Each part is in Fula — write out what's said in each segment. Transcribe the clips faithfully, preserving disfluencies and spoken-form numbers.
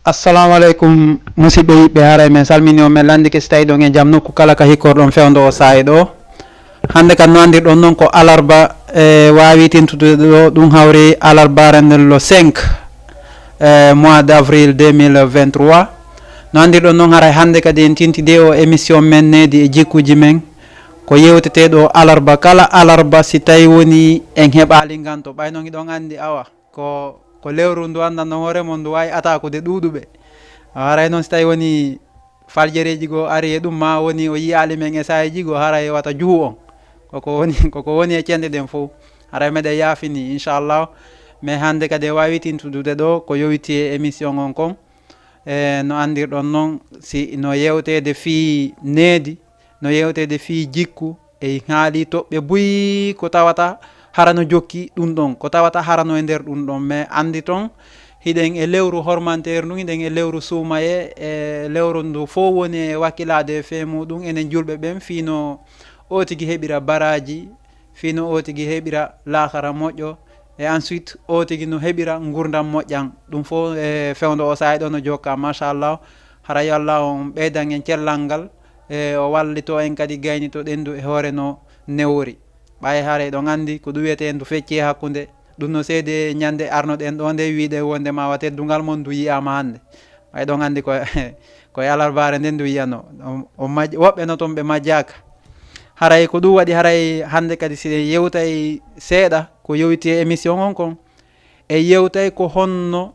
Assalamu aleykum, musidɓe yiɓɓe, haray men salmini on, men lanndike si tawi ɗon e jam nokku kala ka hikkorɗon fewndo o saa'i ɗo. Hannde kan no anndirɗon noon ko alarba, e waawi tintude ɗo, ɗum hawri alarbaare nden le cinq, e mois d' avril deux mille vingt-trois. No anndirɗon noon, haray hannde kadi en tintide o émission men Needi e Jikkuuji men. Ko yewtetee ɗo alarba kala alarba, si tawi woni en heɓaali ngan to. Ɓay noon hiɗon anndi, awa, ko, ko lewru ndu anndanno hoore mon, ndu waawi ataakude ɗuuɗuɓe. Haray noon si tawi woni faljereeji goo ari e ɗum, maa woni o yiyaali men e saa'iiji goo, haray wata juhu on. Koko woni, koko woni e cenɗe ɗen fow. Haray meɗen yaafini, inchallah. Mais hannde kadi e waawi tintudude ɗo ko yowiti e émission on kon. E no anndirɗon noon, si no yewteede fii needi, no yewteede fii jikku, e haali toɓɓe buy ko tawata hara no jokki ɗum ɗon, ko tawata hara no e nder ɗum ɗon. Mais anndi ton, hiɗen e lewru hormanteeru ndun, hiɗen e lewru suumaye, e lewru ndu fow woni e wakkilaade e fee muɗum, enen julɓe ɓen, fii no o tigi heɓira baraaji, fii no o tigi heɓira laakara moƴƴo, e ensuite o tigi no heɓira ngurdam moƴƴan. Ɗum fow e fewndo o saa'i ɗo no jokka, machallah. Hara yo Allah on ɓeydan en cellal ngal, e o wallito en kadi gaynito ɗendu e hoore no newori. Ɓay haray ɗon anndi ko ɗum wiyetee ndu fecci e hakkunde. Ɗum no seede ñande arnoɗen ɗo nde wiide wonde ma wa teddungal mon ndu yi'aama hannde. Ɓay ɗon anndi ko, ko e alarbaare nden ndu yi'ano. O, o maj-, woɓɓe no ton ɓe majjaaka. Haray ko ɗum waɗi, haray hannde kadi si en yewtay seeɗa ko yowiti e émission on kon, e yewtay ko honno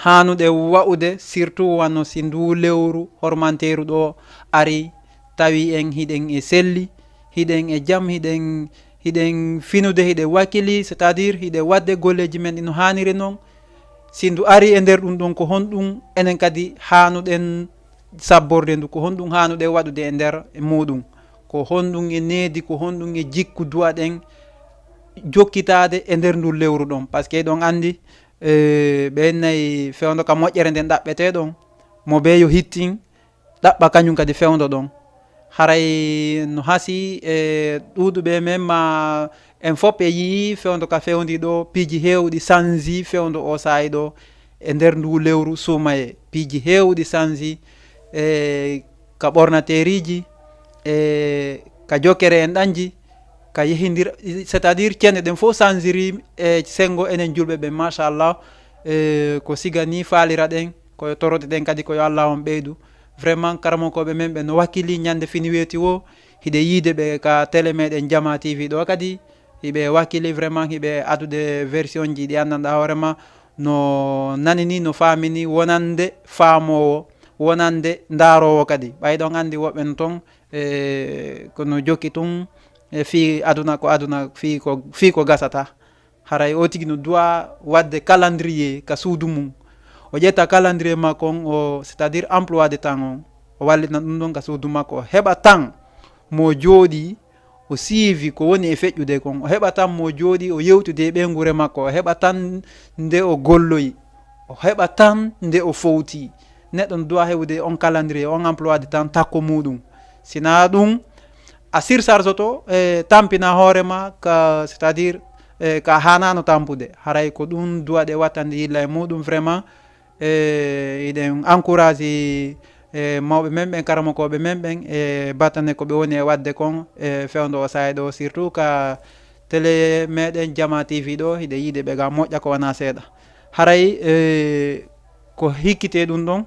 haanuɗe wa'ude, surtout wano si nduu lewru hormanteeru ɗo ari, tawi en hiɗen e selli, hiɗen e jam, hiɗen, hiɗen finude, hiɗe wakili, c'est-à-dire hiɗe waɗde golleeji men ɗi no haaniri non. Si ndu ari e nder ɗum ɗon, ko honɗum enen kadi haanuɗen sabborde ndu, ko honɗum haanuɗen waɗude e nder muɗum, ko honɗum e needi, ko honɗum e jikku duwaɗen jokkitaade e nder ndu lewru ɗon. Parce que ɗon anndi, e, ɓe nayi fewndo ka moƴƴere nden ɗaɓɓetee ɗon, mo bee yo hittin, ɗaɓɓa kañum kadi fewndo ɗon. Haray no hasi e ɗuuɗuɓe men ma en fop e yi'i fewndo ka fewndi ɗo, piiji heewɗi sanji fewndo o saa'i ɗo e nder ndu lewru suumaye. Piiji heewɗi sanji e ka ɓornateeriiji, e ka jokkere en ɗanji, ka yehindir, c'est-à-dire cenɗe ɗen fof sanjiri e senngo enen julɓe ɓen, machallah. E ko siga ni faalira ɗen, ko toroti ɗen kadi ko yo Allah on ɓeydu. Vraiment, karamokooɓe men ɓe no wakkili ñande fini weeti wo, hiɗe yiide ɓe ka télé meɗen Jama T V ɗo kadi, hiɓe wakkili vraiment, hiɓe adude version ji ɗi anndanɗa hoore ma, no nani ni, no faami ni, wonande faamoowo, wonande ndaaroowo kadi. Ɓay ɗon anndi woɓɓe no ton, e, kono jokki tun, e, fii aduna ko aduna, fii ko, fii ko gasata. Haray o tigi no duwa waɗde calendrier ka suudu mum. O ƴetta calendrier makko on, o, c'est-à-dire emploi de temps on, o wallitna ɗum ɗon ka suudu makko. O heɓa temps mo jooɗi, o siivi ko woni e feƴƴude kon. O heɓa temps mo jooɗi, o yewtidi e ɓeynguure makko. O heɓa temps nde o golloyi. O heɓa temps nde o fowti. Neɗɗo no duwa heɓude on calendrier, on emploi de temps takko muɗum. Sina ɗum, a surcharge to, e, tampina hoore ma ka, c'est-à-dire, e, ka haanano tampude. Haray ko ɗum duwaɗe wattande yilla e muɗum vraiment. E, hiɗen encourage, e, mawɓe men ɓen, karamokooɓe men ɓen, e, battane ko ɓe woni e waɗde kon, e, fewndo o saa'i ɗo, surtout ka télé meɗen Jama T V ɗo, hiɗe yiide ɓe ga moƴƴa ko wona seeɗa. Haray, e, ko hikkite ɗum ɗon,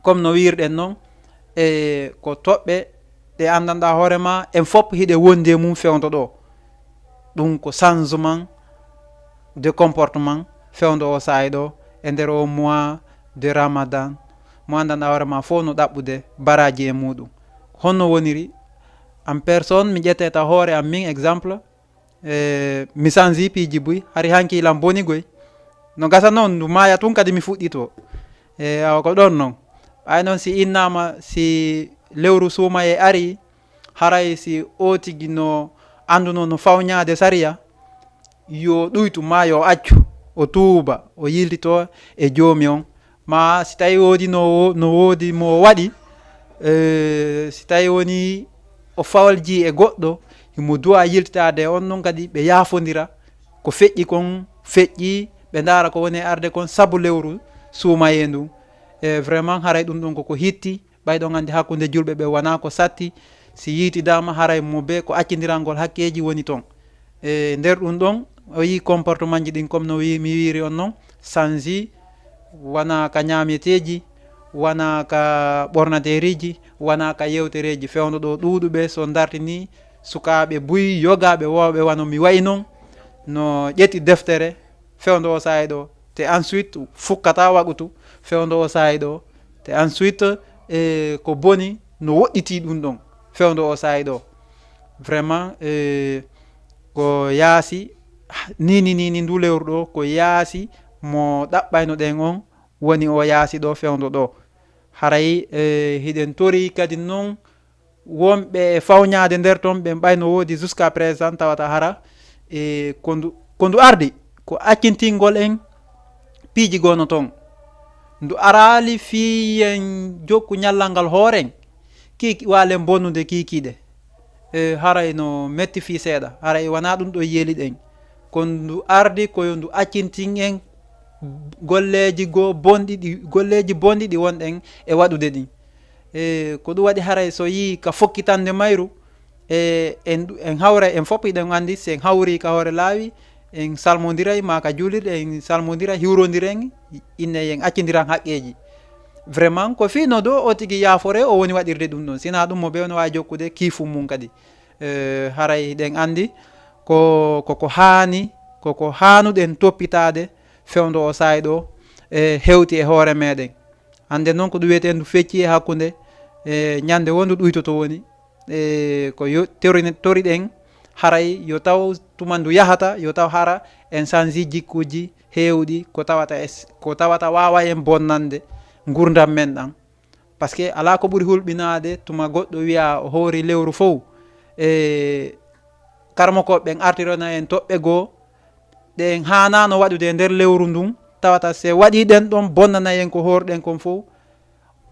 comme no wiirɗen non, e, ko toɓɓe ɗe anndanɗa hoore ma, en fop hiɗe wondi e mum fewndo ɗo. Ɗum ko changement de comportement fewndo o saa'i ɗo, e nder o mois de Ramadan, mo anndanɗa hoore ma fof no ɗaɓɓude baraaji e muɗum. Honno woniri? En personne, mi ƴette ta hoore am min exemple, e, mi sanji piiji buy, hari hanki ilan boni goy. No gasa noon, ndu maaya tun kadi mi fuɗɗito. E, awa ko ɗon non. Ɓay noon si innama, si lewru suumaye ari, haray si o tigi no annduno no fawñaade sariya, yo ɗuytu ma yo accu, o tuuba, o yiltito e joomi on. Ma si tawi woodi no wo-, no woodi mo waɗi, e, si tawi woni o fawalji e goɗɗo, himo duwa yiltitaade on non kadi ɓe yaafondira. Ko feƴƴi kon, feƴƴi, ɓe ndaara ko woni e arde kon sabu lewru suumaye ndu. E vraiment haray ɗum ɗon koko hitti, ɓay ɗon anndi hakkunde julɓe ɓe wonaa ko satti, si yiitidaama haray mo be ko accindirangol hakkeeji woni ton. E nder ɗum ɗon, o yii comportementji ɗin comme no wi-, mi wiiri on non, sanji, wonaa ka ñaameteeji, wonaa ka ɓornateeriiji, wonaa ka yewtereeji. Fewndo ɗo ɗuuɗuɓe so dartini sukaaɓe buy, yogaaɓe, wooɓe wano mi wayi non, no ƴetti deftere, fewndo o saa'i ɗo, te ensuite fukkata waqutu, fewndo o saa'i ɗo, te ensuite, e ko boni no woɗɗiti ɗum ɗon, fewndo o saa'i ɗo. Vraiment, e ko yaasi, nini, nini, ndu lewru ɗo, ko yaasi mo ɗaɓɓayno ɗen on, woni o yaasi ɗo, fewndo ɗo. Haray, e hiɗen tori kadi non, wonɓe e fawñaade nder ton, ɓen ɓay no woodi jusqu'à présent, tawata hara, e ko ndu, ko ndu ardi, ko accintingol en piiji goo no ton. Ndu araali fii en jokku ñallal ngal hooren, kii walen bonnude kiikiiɗe. E haray no metti fii seeɗa, haray wonaa ɗum ɗo yeeliɗen. Ko ndu ardi, ko yo ndu accintin en golleeji goo bonɗi ɗi, golleeji bonɗi ɗi wonɗen e waɗude ɗin. E ko ɗum waɗi haray so yii ka fokkitande mayru, e en, en hawra, en fof hiɗen anndi, si en hawri ka hoore laawi, en salmondiray, maa ka juulirɗe, en salmondira, hiwrondiren, inne en accindiran haqqeeji. Vraiment, ko fii no ɗo o tigi yaafore, o woni waɗirde ɗum ɗon. Sinaa ɗum mo ɓe no waawi jokkude kiifu mum kadi. E, haray hiɗen anndi ko, ko, ko haani, ko, ko haanuɗen toppitaade fewndo o saa'i ɗo, e, hewti e hoore meɗen. Hannde noon ko ɗum wiyetee ndu fecci e hakkunde, e, ñande wondu ɗuytoto woni. E, ko yo-, tori-, toriɗen haray yo taw tuma ndu yahata, yo taw hara en sanji jikkuuji heewɗi ko tawata es-, ko tawata waawa en bonnande ngurdam men ɗan. Parce que alaa ko ɓuri hulɓinaade tuma goɗɗo wiya o hoori lewru fow, e, karamokooɓe ɓen artirana en toɓɓe goo, ɗe en haanaano waɗude e nder lewru ndun, tawata se waɗii ɗen ɗon bonnana en ko hoorɗen kon fow.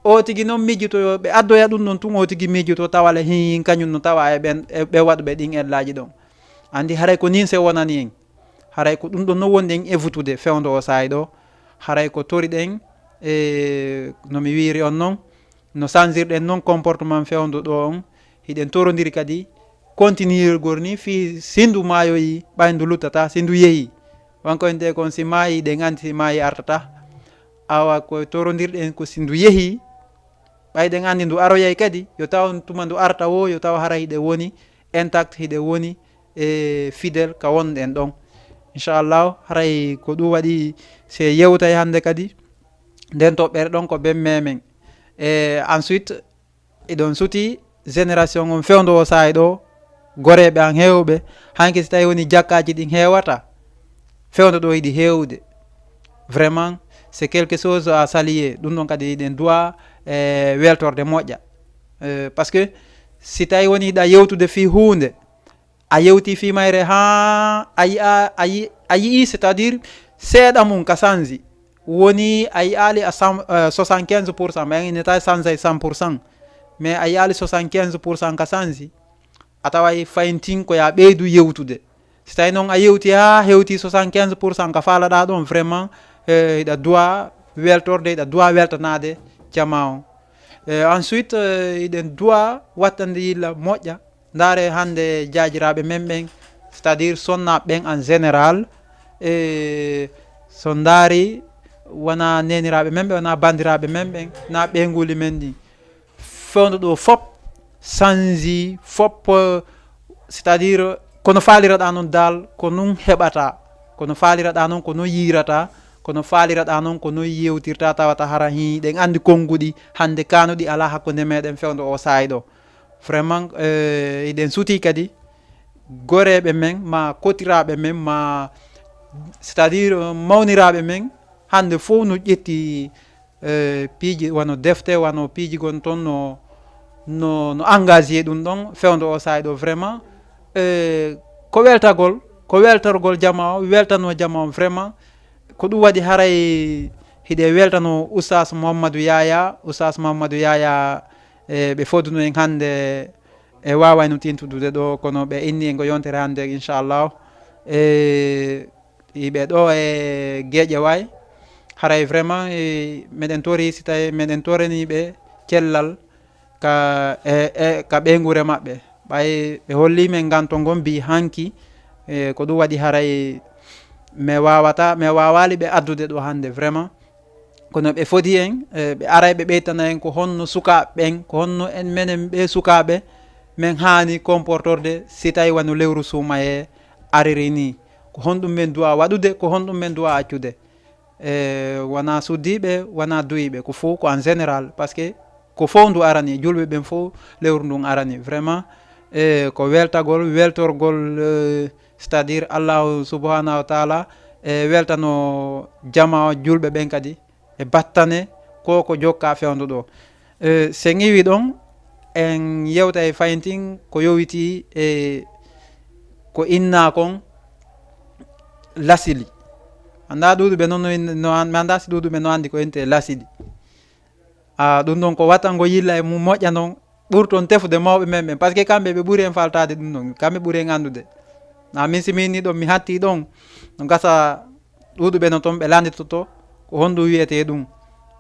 O tigi non miijoto yo ɓe addoya ɗum ɗon tun, o tigi miijoto tawale hin kañum no tawa e ɓen, e ɓe waɗuɓe ɗin ellaaji ɗon. Anndi haray ko nin se wonani en. Haray ko ɗum ɗon no wonɗen evutude fewndo o saa'i ɗo. Haray ko toriɗen, e, no mi wiiri on non, no sanjirɗen non comportement fewndo ɗo on, hiɗen torondiri kadi continuirgol ni fii si ndu maayoyi, ɓay ndu luttata, si ndu yehi. Wanko en te kon si maayi, ɗen anndi si maayi artata. Awa ko torondirɗen ko si ndu yehi, ɓay ɗen anndi ndu aroyay kadi, yo taw tuma ndu arta wo, yo taw haray hiɗe woni intact, hiɗe woni e fidèle ka wonɗen ɗon. Inchallahu, haray ko ɗum waɗi se yewtay hannde kadi, nden toɓɓere ɗon ko ben memen. E ensuite, eɗon suti génération on fewndo o saa'i ɗo, goreeɓe an heewɓe, hanki si tawi woni jakkaaji ɗin heewata, fewndo ɗo yiɗi heewde. Vraiment, c'est quelque chose à saluer. Ɗum ɗon kadi eɗen duwa, e, weltorde moƴƴa. E, parce que si tawi woni hiɗa yewtude fii huunde, a yewti fii mayre haa a yi'a, a yi-, a yi'i, c'est-à-dire seeɗa mum ka sanji. Woni a yi'aali a cent, euh, soixante-quinze pour cent, mais ine tawi sanjay cent pour cent. Mais a yi'aali soixante-quinze pour cent ka sanji, a taway fayin tin ko ya ɓeydu yewtude. Si tawi noon a yewti haa hewti soixante-quinze pour cent ka faalaɗaa ɗon, vraiment, eh, hiɗa duwa weltorde, hiɗa duwa weltanaade jamaa on. Eh, ensuite, eh, hiɗen duwa wattande yilla moƴƴa. Ndaare hannde jaajiraaɓe men ɓen, c'est-à-dire sonnaaɓe ɓen en général, e so ndaari wona neeniraaɓe men ɓen, wona banndiraaɓe men ɓen, na ɓeynguuli men ɗin. Fewndo ɗo fop sanji, fop, euh, c'est-à-dire kono faaliraɗaa noon dal, ko noon heɓata, kono faaliraɗaa noon, ko noon yiirata, kono faaliraɗaa noon, ko noon yewtirta, tawata hara hii, ɗen anndi konnguɗi hannde kaanuɗi alaa hakkunde meɗen fewndo o saa'i ɗo. Vraiment, eh, hiɗen sutii kadi goreeɓe men, ma kotiraaɓe men, ma c'est-à-dire, euh, mawniraaɓe men, hannde fof no ƴetti, eh, piiji wano defte, wano piiji gon toon no, no, no engagé ɗum ɗon fewndo o saa'i ɗo. Vraiment, eh, ko weltagol, ko weltorgol jamaa o, weltanoo jamaa o vraiment. Ko ɗum waɗi haray hiɗe weltanoo Oustaz Mouhamadou Yaya, Oustaz Mouhamadou Yaya, e ɓe fodduno en hannde e waawayno tintudude ɗo, kono ɓe inni en ko yontere hannde, inchallah. E iɓe ɗo e Geeƴe Waay. Haray vraiment, e, meɗen tori, si tawi meɗen torani ɓe cellal ka, e, e, ka ɓeynguure maɓɓe. Ɓay ɓe holli men nganto ngon bi hanki, e, ko ɗum waɗi haray mi wawata, mi wawali ɓe addude ɗo hannde vraiment. Kono ɓe fodi en, e, ɓe aray ɓe ɓeytana en ko honno sukaaɓe ɓen, ko honno en menen ɓe sukaaɓe men haani comportorde si tawi wano lewru suumayee ariri ni. Ko honɗum men duwa waɗude, ko honɗum men duwa accude. E, wona suddiiɓe, wona duyiiɓe, ko fof ko en général, parce que ko fof ndu arani, julɓe ɓen fof lewru ndun arani. Vraiment, e, ko weltagol, weltorgol, e, c'est-à-dire Allahu subhanahu wa taala, e, weltano jama julɓe ɓen kadi, e battane ko ko jokka fewndo ɗo. E, sen iwi ɗon, en yewta e fayntin ko yowiti e ko inna kon lasili. Annda ɗuuɗuɓe noon no in-, no an-, mi annda si ɗuuɗuɓe no anndi ko inte lasili. A, ɗum ɗon ko watta ngo yilla e mum moƴƴa noon, ɓurton tefude mawɓe men ɓen, parce que kamɓe ɓe ɓuri en faltaade ɗum ɗon, kamɓe ɓuri en anndude. Na min si min ni ɗon, mi hatti ɗon, no gasa ɗuuɗuɓe no toon ɓe landitoto ko honɗum wiyetee ɗum.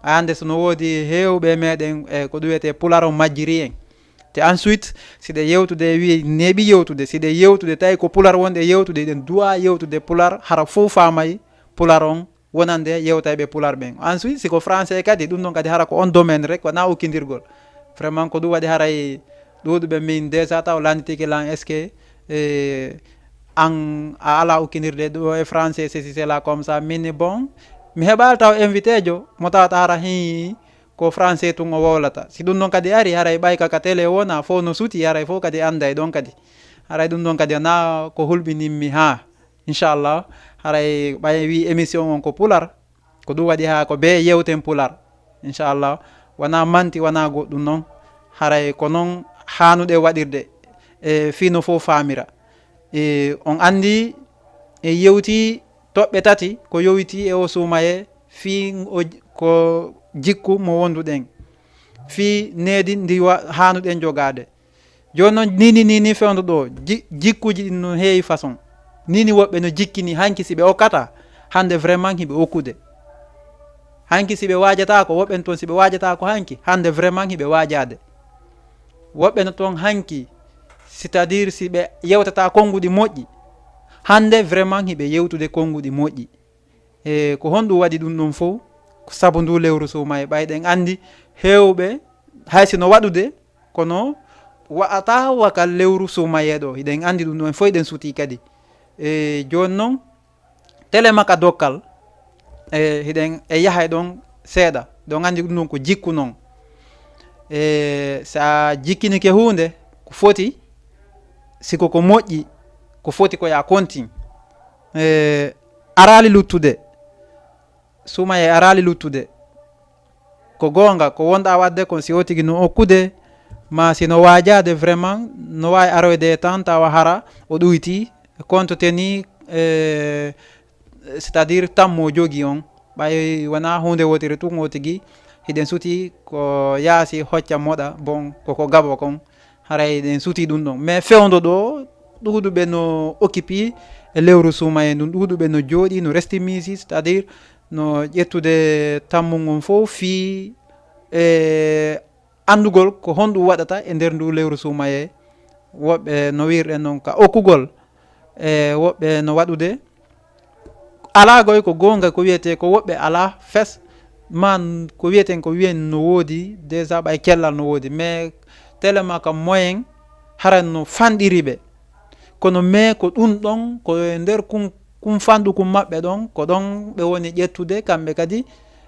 Hannde so no woodi heewɓe meɗen e ko ɗum wiyetee pular on majjiri en. Te ensuite, si ɗe yewtude wi neeɓi yewtude, si ɗe yewtude tawi ko pular wonɗe yewtude, ɗen duwa yewtude pular, hara fof faamay pular on wonande yewtayɓe pular ɓen. Ensuite, si ko français kadi, ɗum ɗon kadi hara ko on domaine rek, wona ukkindirgol. Vraiment, ko ɗum waɗi haray ɗuuɗuɓe min déjà taw landitike lan, est-ce que, eh, an a ala ukkindirde ɗo e français, ceci, cela, comme ça, min ni bon, mi heɓaali taw invité jo, mo tawata hara hi ko français tun o wowlata. Si ɗum ɗon kadi ari, haray ɓay ka, ka télé wona, fof no suti, haray fof kadi annday ɗon kadi. Haray ɗum ɗon kadi na ko hulɓinimmi ha. Inchallah, haray ɓay wi émission on ko pular, ko ɗum waɗi ha ko be yewten pular. Inchallah, wona manti, wona goɗɗum non. Haray ko non haanuɗe waɗirde, e fii no fof faamira. E, on anndi e yewti toɓɓe tati ko yowiti e o suumaye fii o j-, ko jikku mo wonduɗen. Fii needi ndi wa-, haanuɗen jogaade. Jooni noon, ni, ni, ni, ni fewndo ɗo, ji-, jikkuuji ɗin no heewi façon. Ni, ni woɓɓe no jikkini hanki si ɓe okkata, hannde vraiment hiɓe okkude. Hanki si ɓe waajataako, woɓɓe no toon si ɓe waajataako hanki, hannde vraiment hiɓe waajaade. Woɓɓe no toon hanki, c'est-à-dire si ɓe yewtata konnguɗi moƴƴi, hannde vraiment hiɓe yewtude konnguɗi moƴƴi. E ko honɗum waɗi ɗum ɗon fof? Ko sabu ndu lewru suumaye. Ɓay ɗen anndi heewɓe, hay si no waɗude, kono wa'ata waka lewru suumaye ɗo. Hiɗen anndi ɗum ɗon fof, hiɗen suti kadi. E jooni noon, télé makka dokkal, e hiɗen e yahay ɗon seeɗa. Ɗon anndi ɗum ɗon ko jikku noon. E so a jikkinike huunde, ko foti, si ko ko moƴƴi, ko foti ko ya kontin. E araali luttude. Suumaye araali luttude. Ko goonga, ko wonɗa waɗde kon si o tigi no okkude, ma si no waajaade vraiment, no waawi aroyde e temps tawa hara o ɗuyti, compte tenu, e, c'est-à-dire tammo o jogii on. Ɓay wona huunde wootere tun o tigi, hiɗen suti ko yaasi hocca moɗa, bon, koko gabo kon. Haray ɗen suti ɗum ɗon. Mais fewndo ɗo, ɗuuɗuɓe no occupé e lewru suumaye ndun, ɗuuɗuɓe no jooɗi, no resti miisi, c'est-à-dire no ƴettude tammu ngun fof fii e anndugol ko honɗum waɗata e nder ndu lewru suumaye. Woɓɓe no wirɗen noon ka okkugol, e woɓɓe no waɗude. Alaa goy ko goonga ko wiyetee ko woɓɓe alaa fes, maa n-, ko wiyeten ko wiyen no woodi, déjà ɓay cellal no woodi, mais tellement ka moyen haran no fanɗiri ɓe. Kono mais ko ɗum ɗon, ko e nder kun, kun fanɗu kun maɓɓe ɗon, ko ɗon ɓe woni ƴettude kamɓe kadi,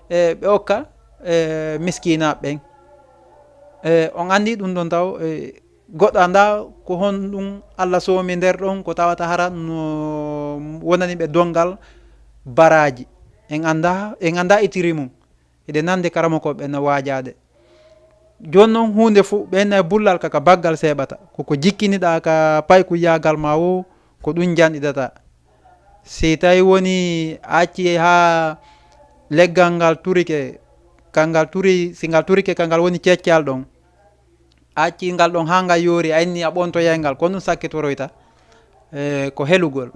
e ɓe okka, e miskinaaɓe ɓen. E on anndi ɗum ɗon taw, e goɗɗo annda ko honɗum Allah soomi nder ɗon, ko tawata hara no wonani ɓe donngal baraaji. En annda, en annda itiri mum. Hiɗen nande karamokooɓe no waajaade. Jooni noon huunde fuu, ɓeyna e bullal ka, ka baggal seeɓata. Ko ko jikkiniɗaa ka paykuyaagal ma woo, ko ɗum njanɗidata. Si tawi woni a acci haa leggal ngal turike, kangal turi, si ngal turike, kangal woni ceccal ɗon. A acci ngal ɗon haa ngal yoori, a inni a ɓontoyay ngal, ko ɗum sakkitoroyta? E, ko helugol.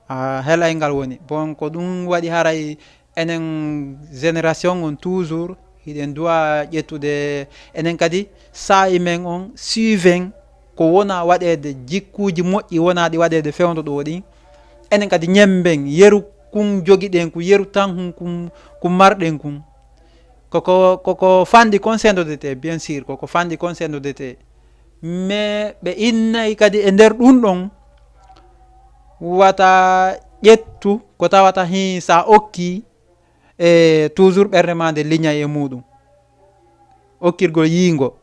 A helay ngal woni. Bon, ko ɗum waɗi haray Enen génération on toujours, hiɗen duwa ƴettude, enen kadi saa'i men on suiven ko wona waɗeede, jikkuuji moƴƴi wonaaɗi waɗeede fewndo ɗo ɗin. Enen kadi ñemben yeru kun jogiɗen kun, yeru tan kun, kun, kun marɗen kun. Koko, koko fanɗi kon sendodete, bien sûr, koko fanɗi kon sendodete. Mais ɓe innay kadi e nder ɗun ɗon, wata ƴettu ko tawata hin sa okki, e toujours ɓernde ma nde liñay e muɗum. Okkirgol yiingo,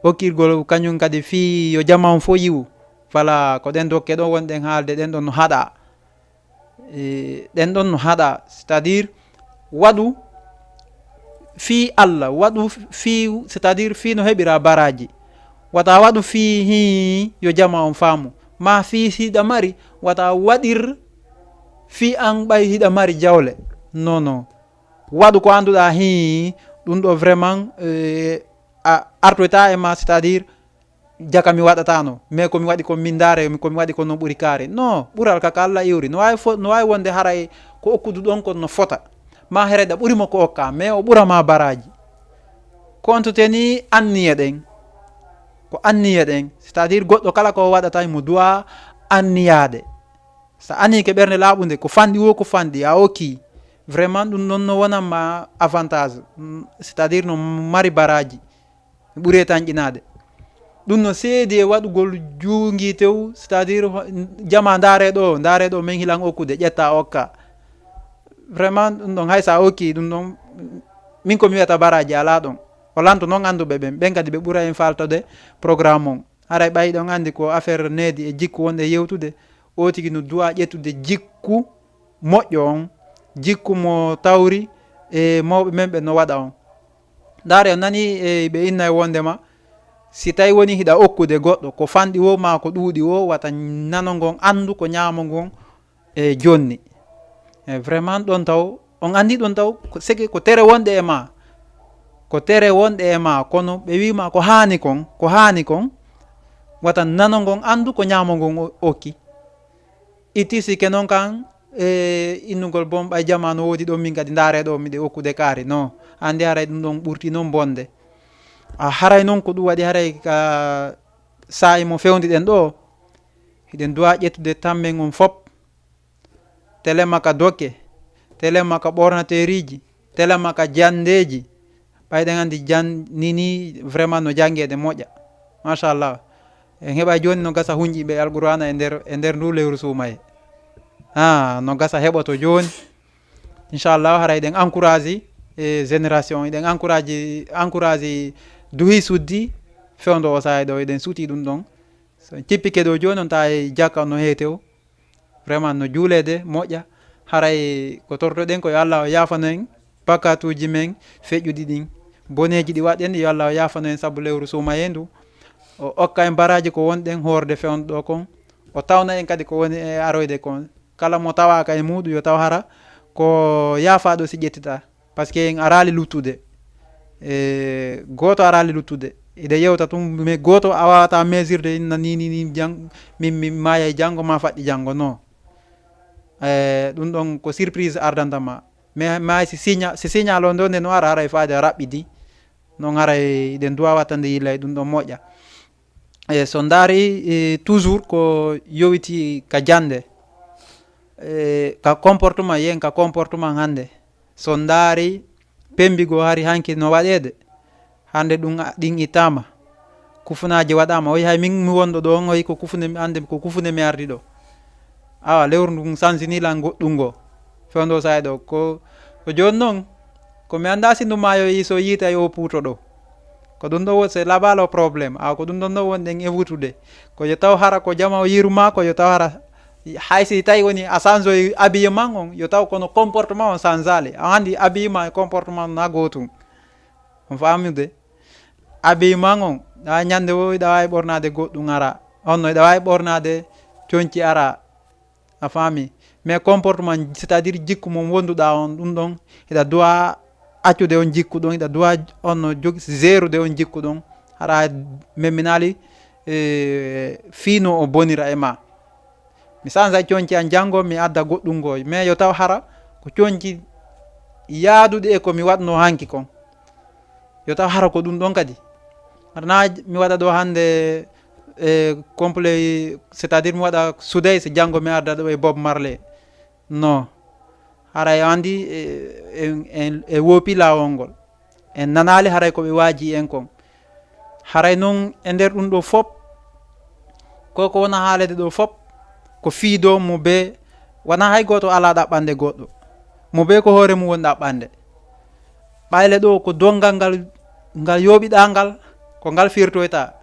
okkirgol kañum kadi fii yo jama on fof yiwu. Voilà, ko ɗen dokke ɗo wonɗen haalde, ɗen ɗon no haɗa. E, ɗen ɗon no haɗa, c'est-à-dire waɗu fii Allah, waɗu fii, c'est-à-dire fii no heɓira baraji. Wata waɗu fii hii yo jama on faamu. Ma fii si hiɗa mari, wata waɗir fii an ɓay hiɗa mari jawle. Non, non. Waɗu ko annduɗaa hii, ɗum ɗo vraiment, eh, a artoyta e ma, c'est-à-dire jaka mi waɗatano, mais ko mi waɗi kon min ndaare, ko mi waɗi kon no ɓuri kaari. Non, ɓural ka ka Allah iwri. No waawi fo-, no waawi wonde haray ko okkudu ɗon kon no fota. Ma hereda ɓuri mo ko okka, mais o ɓura ma baraji. Ko on to teni anniye ɗen. Ko anniye ɗen. C'est-à-dire goɗɗo kala ko o waɗata mo duwa anniyaade. Sa ani ke ɓernde laaɓunde, ko fanɗi wo, ko fanɗi, a okki. Vraiment, ɗum non no wonan ma avantage. Mm, c'est-à-dire no mari baraji. Ɓuri e tanƴinaade. Ɗum no seedi e waɗugol juungi tew, c'est-à-dire ho-, jama ndaare ɗo, ndaare ɗo, min hilan okkude, ƴetta okka. Vraiment, ɗum ɗon hay sa okki, ɗum ɗon, min ko mi wiyata baraji alaa ɗon. O lanto noon annduɓe ɓen, ɓen kadi ɓe ɓura en faltode programme on. Haray ɓay ɗon anndi ko affaire needi e jikku wonɗe yewtude, o tigi no duwa ƴettude jikku moƴƴo on, jikku mo tawri e mawɓe men ɓe no waɗa on. Ndaare, on nani e ɓe inna e wondema, si tawi woni hiɗa okkude goɗɗo, ko fanɗi wo maa ko ɗuuɗi wo, wata nano ngon anndu ko ñaamo ngon e jonni. E vraiment ɗon taw, on anndi ɗon taw, ko seke ko tere wonɗe e ma. Ko tere wonɗe e ma, kono ɓe wii ma ko haani kon, ko haani kon, wata nano ngon anndu ko ñaamo ngon o-, okki. Itti sikke non kan, e innugol bon ɓay jama no woodi ɗon min kadi ndaare ɗo miɗe okkude kaari. Non, anndi haray ɗum ɗon ɓurti non bonde. A haray non ko ɗum waɗi haray ka saa'i mo fewndi ɗen ɗo, hiɗen duwa ƴettude tammen on fop. Telema ka dokke, telema ka ɓornateeriji, telema ka jandeeji. Ɓay ɗen anndi jan-, ni, ni vraiment no janngeede moƴƴa. Machallah. En heɓa jooni no gasa hunƴiiɓe Alqur'aana e nder, e nder ndu lewru suumaye. Ah, no gasa heɓoto jooni. Inchallah, haray ɗen encourage e génération, eɗen encourage, encourage duhi suddi fewndo o saay ɗo, eɗen suti ɗum ɗon. So cippike ɗo jooni on tawa e jakka no heetew. Vraiment no juuleede moƴƴa. Haray ko tortoɗen ko yo Allah o yaafano en bakkaatuuji men feƴƴuɗi ɗin. Boneeji ɗi waɗɗen yo Allah o yaafano en sabu lewru suumaye ndu. O okka en baraaji ko wonɗen hoorde fewndo ɗo kon. O tawna en kadi ko woni e aroyde kon. Kala mo tawaaka e muuɗum yo taw hara ko yaafaaɗo si ƴettitaa. Parce que en araali luttude. E, gooto araali luttude. Iɗa yewta tun, mais gooto a waawata mesurde inna ni, ni, ni, jang-, min, min maayay janngo, ma faɗɗi janngo, non. E, ɗum ɗon ko surprise ardanta ma. Mais, mais si signal, si signal on ɗo nde no ara, haray faade a raɓɓidi. Non haray iɗen duwa wattande yillay ɗum ɗon moƴƴa. E, so ndaari, e, toujours ko yowiti ka jannde. E, ka comportement, yen ka comportement hannde. So ndaari pembi goo hari hanki no waɗeede. Hannde ɗum a-, ɗin ittaama. Kufunaaji waɗaama. Oyi hay min mi wonɗo ɗo on, oyi ko kufune mi, hannde ko kufune mi ardi ɗo. Awa, lewru ndun sansini lan goɗɗum ngo. Fewndo saay ɗo. Ko, ko jooni non, ko mi anndaa si ndu maayo yi so yiita yo puuto ɗo. Ko ɗum ɗo wo-, c'est là-bas le problème. Awa, ko ɗum ɗon ɗo wonɗen e wutude. Ko yo taw hara ko jama o yiruma, ko yo taw hara hay si tawi woni a sanzoy habillement on, yo taw kono comportement on sanzaali. A anndi habillement e comportement na gootum. On faamude? Habillement on, ɗa ñande wo, iɗa waawi ɓornaade goɗɗum ara. On no, iɗa waawi ɓornaade conci ara. A faami? Mais comportement, c'est-à-dire jikku mon wonduɗa on, ɗum ɗon, hiɗa duwa accude on jikku ɗon, hiɗa duwa on no jog-, zerude on jikku ɗon. Hara memminali, e, fii no o bonira e ma. Mi sanza conci an janngo, mi adda goɗɗum ngo. Mais yo taw hara ko conci yaadude e ko mi waɗnoo hanki kon. Yo taw hara ko ɗum ɗon kadi. Hara na mi waɗa ɗo hannde e complet, c'est-à-dire mi waɗa Sudais, janngo mi arda ɗo e Bob Marley. Non. Haray anndi e, e, e, e woopi laawol ngol. En nanaali haray ko ɓe waaji en kon. Haray non e nder ɗum ɗo fop, ko ko wona haalede ɗo fop, ko fiido mo be, wona hay gooto alaa ɗaɓɓande goɗɗo. Mo be ko hoore mum woni ɗaɓɓande. Ɓayle ɗo ko donngal ngal, ngal yooɓiɗaa ngal, ko ngal firtoyta.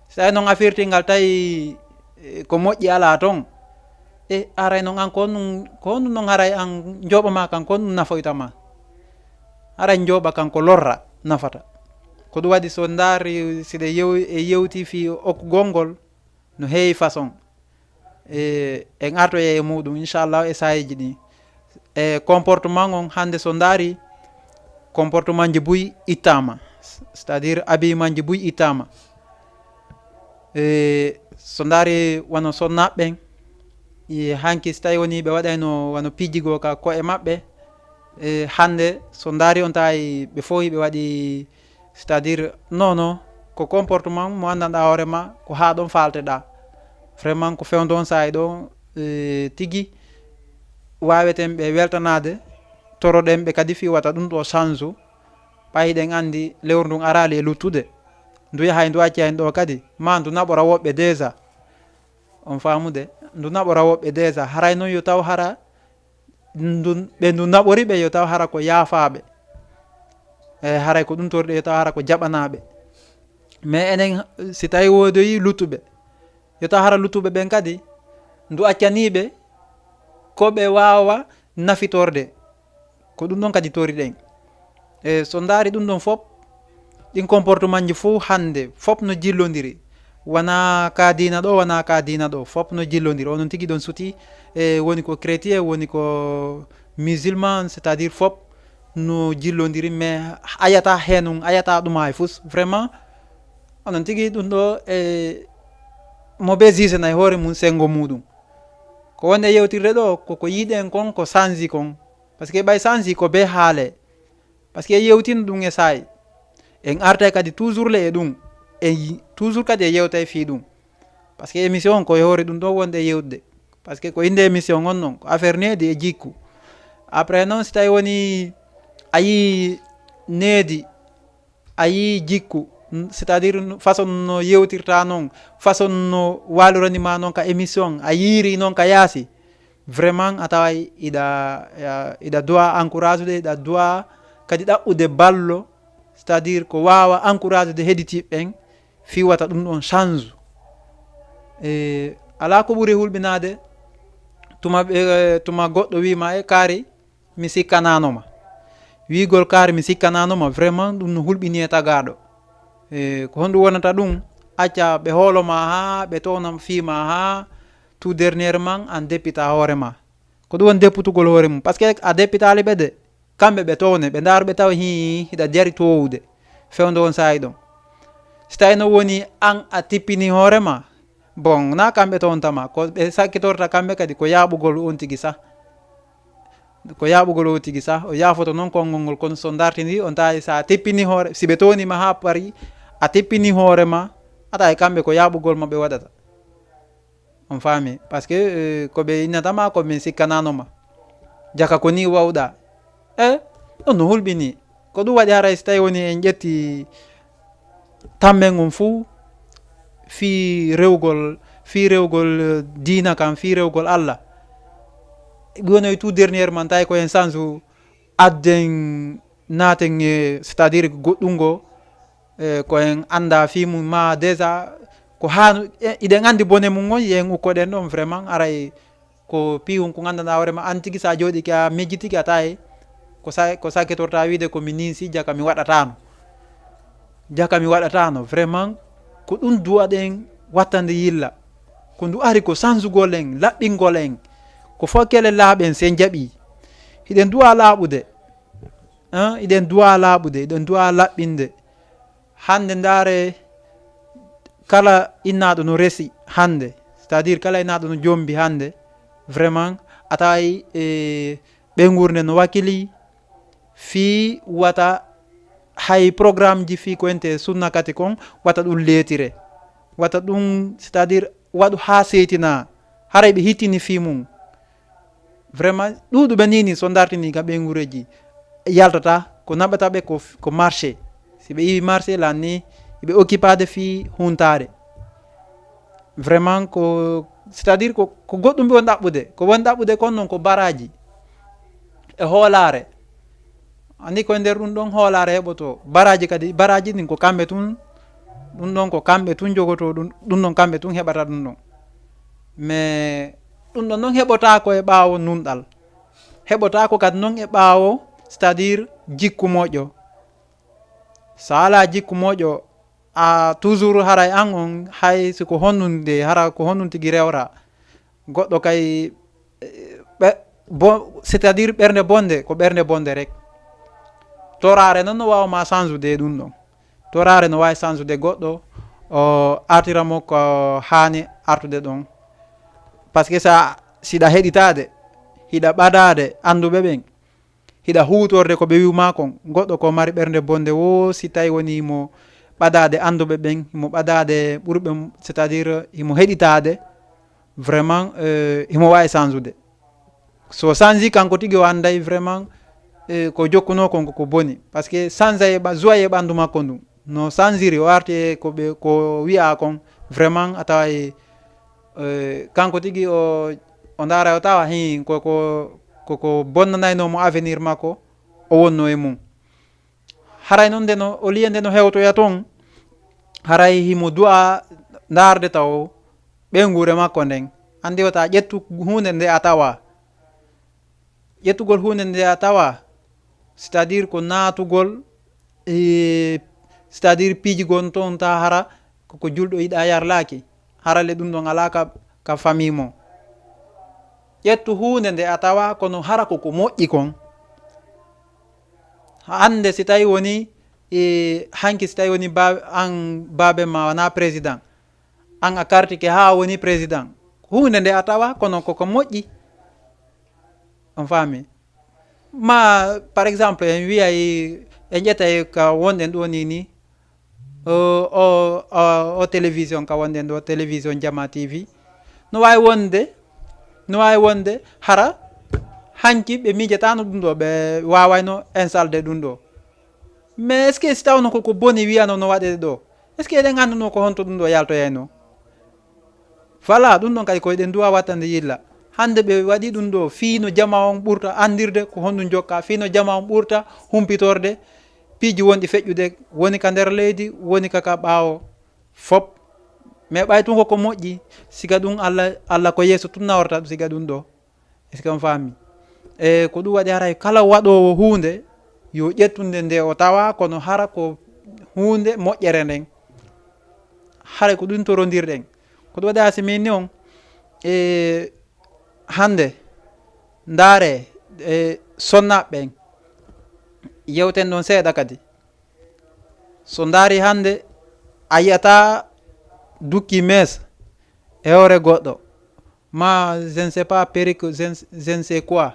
Si tawi noon a firti ngal tawi, eh, ko moƴƴi alaa toon, e haray noon an ko honɗum, ko honɗum noon haray an njooɓa ma kan, ko honɗum nafoyta ma? Haray njooɓa kan ko lorra nafata. Ko ɗum waɗi so ndaari, si ɗe yew-, e yewti fii okkugol ngol, no heewi façon. E, en artoya e muɗum, inchallah, e saayeeji ɗi. E comportement on, hannde so ndaari, comportement ji buy ittaama, c'est-à-dire habillement ji buy ittaama. E, so ndaari wano sonnaaɓe ɓen, e, hanki so tawi woni ɓe waɗayno wano pijjigol ka ko'e maɓɓe, e, hannde so ndaari on tawi ɓe fof ɓe waɗi, c'est-à-dire, non, non, ko comportement mo anndanɗaa hoore ma, ko haa ɗon faalteɗaa. Vraiment, ko fewndo on saa'i ɗo, e, tigi waaweten ɓe weltanaade, toroɗen ɓe kadi fii wata ɗum ɗo change. Ɓay hiɗen anndi lewru ndun araali e luttude. Ndu yahay ndu acca en ɗo kadi, ma ndu naɓora woɓɓe déjà. On faamude? Ndu naɓora woɓɓe déjà. Haray non yo taw hara ndu, ɓe ndu naɓori ɓe yo taw hara ko yaafaaɓe. E, haray ko ɗum toriɗe yo taw hara ko jaɓanaaɓe. Mais enen, si tawi woodoyi luttuɓe, yo taw hara luttuɓe ɓen kadi, ndu accanii ɓe ko ɓe waawa nafitorde. Ko ɗum ɗon kadi toriɗen. E, so ndaari ɗum ɗon fop, ɗin comportement ji fof hannde, fop no jillondiri. Wona ka diina ɗo, wona ka diina ɗo, fop no jillondiri. Onon tigi ɗon suti, e, woni ko chrétien, woni ko musulman, c'est-à-dire fop no jillondiri, mais ayata heen, ayata ɗum hay fus. Vraiment, onon tigi ɗum ɗo, e, mo be jugena e hoore mum senngo muɗum. Ko wonde yewtirde ɗo, ko ko yiɗen kon, ko sanji kon. Parce que ɓay sanji ko be haale. Parce que yewtin ɗum e saa'i. En artay kadi toujours le e ɗum. En yi-, toujours kadi e yewtay fii ɗum. Parce que émission on ko e hoore ɗum ɗo wonde yewtude. Parce que ko innde émission on non, ko affaire needi e jikku. Après non, si tawi woni a yii needi, a yii jikku, n-, c'est-à-dire n-, façon no yewtirta non, façon no waalurani ma non ka émission, a yiiri non ka yaasi, vraiment a taway iɗa, a, iɗa duwa encourageude, iɗa duwa kadi ɗaɓɓude ballo, c'est-à-dire ko waawa encourageude heɗitiiɓe ɓen, fii wata ɗum ɗon change. E, alaa ko ɓuri hulɓinaade, tuma ɓe, tuma goɗɗo wii ma e kaari, mi sikkanaano ma. Wiigol kaari mi sikkanaano ma, vraiment, ɗum no hulɓini e tagaaɗo. E, ko honɗum wonata ɗum? Acca ɓe hoolo ma haa ɓe towna fii ma haa tout dernièrement an deppita hoore ma. Ko ɗum woni depputugol hoore mum. Parce que a deppitaali ɓe de, kamɓe ɓe towne, ɓe ndaaru ɓe tawa hii hiɗa jari towude. Fewndo on saa'i ɗon. Si tawi no woni an a tippini hoore ma, bon, na kamɓe townta ma, ko ɓe sakkitorta kamɓe kadi ko yaaɓugol on tigi sah. Ko yaaɓugol o tigi sah, o yaafoto non konngol ngol, kono so dartini, on tawi sa tippini hoore, si ɓe towni ma haa pari, a tippini hoore ma, a tawi kamɓe ko yaaɓugol ma ɓe waɗata. On faami? Parce que, eh, ko ɓe innata ma, ko min sikkanaano ma. Jaka ko ni wawɗa. E, ɗum no hulɓini. Ko ɗum waɗi haray si tawi woni en ƴetti tammen on fuu fii rewgol, fii rewgol, eh, diina kan, fii rewgol Allah. Wonoy tout dernièrement tawi ko en sansu adden naaten e, c'est-à-dire goɗɗungo, eh, ko en annda fii mum ma déjà, ko haa, eh, iɗen anndi bone mum on, yen ukkoɗen ɗon vraiment, aray ko piihun ko nganndanɗaa hoore ma, an tigi sa jooɗike a mejjitike a tawi, ko sa, ko sakkitorta wiide ko mi ninsi, jaka mi waɗataano. Jaka mi waɗataano, vraiment, ko ɗum duwaɗen wattande yilla. Ko ndu ari ko sansugol en, laɓɓingol en, ko fof kele laaɓen sen jaɓi. Hiɗen duwa laaɓude, hein, hiɗen duwa laaɓude, hiɗen duwa laɓɓinde. Hannde ndaare, kala innaaɗo no resi hannde, c'est-à-dire kala innaaɗo no jombi hannde, vraiment, a taway, e, ɓeynguure nde no wakili, Fii wata hay programme ji fii ko ente sunna kati kon, wata ɗum leetire. Wata ɗum, c'est-à-dire, waɗu haa seytina. Haray ɓe hittini fii mum. Vraiment, ɗuuɗuɓe nii ni, so dartini ka ɓeynguureeji, yaltata, ko naɓata ɓe ko, ko marché. Si ɓe iwi marché, lan ni, ɓe occupade fii huntaare. Vraiment, ko, c'est-à-dire, ko, ko goɗɗum ɓe woni ɗaɓɓude. Ko woni ɗaɓɓude kon non ko baraaji e hoolaare. Anndi ko e nder ɗum ɗon hoolaare heɓoto. Baraaji kadi, baraaji ɗin ko kamɓe tun, ɗum ɗon ko kamɓe tun jogotoo ɗum, ɗum ɗon kamɓe tun heɓata ɗum ɗon. Mais ɗum ɗon non heɓotaako e ɓaawo nunɗal. Heɓotaako kadi non e ɓaawo, c'est-à-dire jikku moƴƴo. So a alaa jikku moƴƴo, a toujours haray an on, hay si ko honɗun de, hara ko honɗun tigi rewra. Goɗɗo kay, eh, ɓe-, bo-, c'est-à-dire ɓernde bonde, ko ɓernde bonde rek. Toraare non no waawa ma sansude ɗum ɗon. Toraare no waawi sansude goɗɗo, o artira mo ko haani artude ɗon. Parce que sa, siɗa heɗitaade, hiɗa ɓadaade annduɓe ɓen, hiɗa huutorde ko ɓe wi'u ma kon, goɗɗo ko mari ɓernde bonde wo, si tawi woni himo ɓadaade annduɓe ɓen, himo ɓadaade ɓurɓe, c'est-à-dire himo heɗitaade, vraiment, euh, himo waawi sansude. So sansi kanko tigi o annday vraiment, eh, ko jokkunoo kon ko, ko boni. Parce que sansa e ɓa-, joie e ɓanndu makko ndun. No sansiri o arti e ko ɓe, ko wi'a kon, vraiment a tawa e, eh, kanko tigi o, o ndaara o tawa hin ko, ko, ko, ko bonnanaynoo mo avenir makko o wonnoo e mum. Haray non nde no, o liye nde no hewtoya ton, haray himo du'a ndaarde taw ɓeynguure makko nden. Anndi wata ƴettu huunde nde a tawa. Ƴettugol huunde nde a tawa, c'est-à-dire ko naatugol, e, c'est-à-dire piiji gon ton ta hara ko, ko julɗo yiɗa yarlaaki. Hara le ɗum ɗon alaa ka, ka famille mo. Ƴettu huunde nde a tawa kono hara ko, ko moƴƴi kon. Hannde si tawi woni, e, hanki si tawi woni ba-, an baabe ma wona président, an a kartike haa woni président, huunde nde a tawa kono koko moƴƴi. On faami? Ma, par exemple, en wiyay, en ƴettay ka wonɗen ɗo ni, ni, o, o, o, o télévision ka wonɗen ɗo, télévision Jama T V. No waawi wonde, no waawi wonde hara hanki ɓe miijataano ɗum ɗo, ɓe waawayno insalde ɗum ɗo. Mais est-ce que si tawno koko boni wiyano no waɗede ɗo? Est-ce que eɗen annduno ko honto ɗum ɗo yaltoyayno? Voilà, ɗum ɗon kadi ko eɗen duwa wattande yilla. Hannde ɓe waɗi ɗum ɗo fii no jama on ɓurta anndirde ko honɗum jokka, fii no jama on ɓurta humpitorde piiji wonɗi feƴƴude, woni ka nder leydi, woni ka, ka ɓaawo fop. Mais ɓay tun koko moƴƴi, siga ɗum Allah, Allah ko yeeso tun naworta ɗum siga ɗum ɗo. Est-ce que on faami? E ko ɗum waɗi haray kala waɗoowo huunde, yo ƴettunde nde o tawa, kono hara ko huunde moƴƴere nden. Haray ko ɗum torondirɗen. Ko ɗum waɗi haa si min ni on, e hannde, ndaare, e sonnaaɓe ɓen, yewten ɗon seeɗa kadi. So ndaari hannde, a yiyata dukki mees e hoore goɗɗo. Ma, je ne sais pas, perruque, je ne, je ne sais quoi.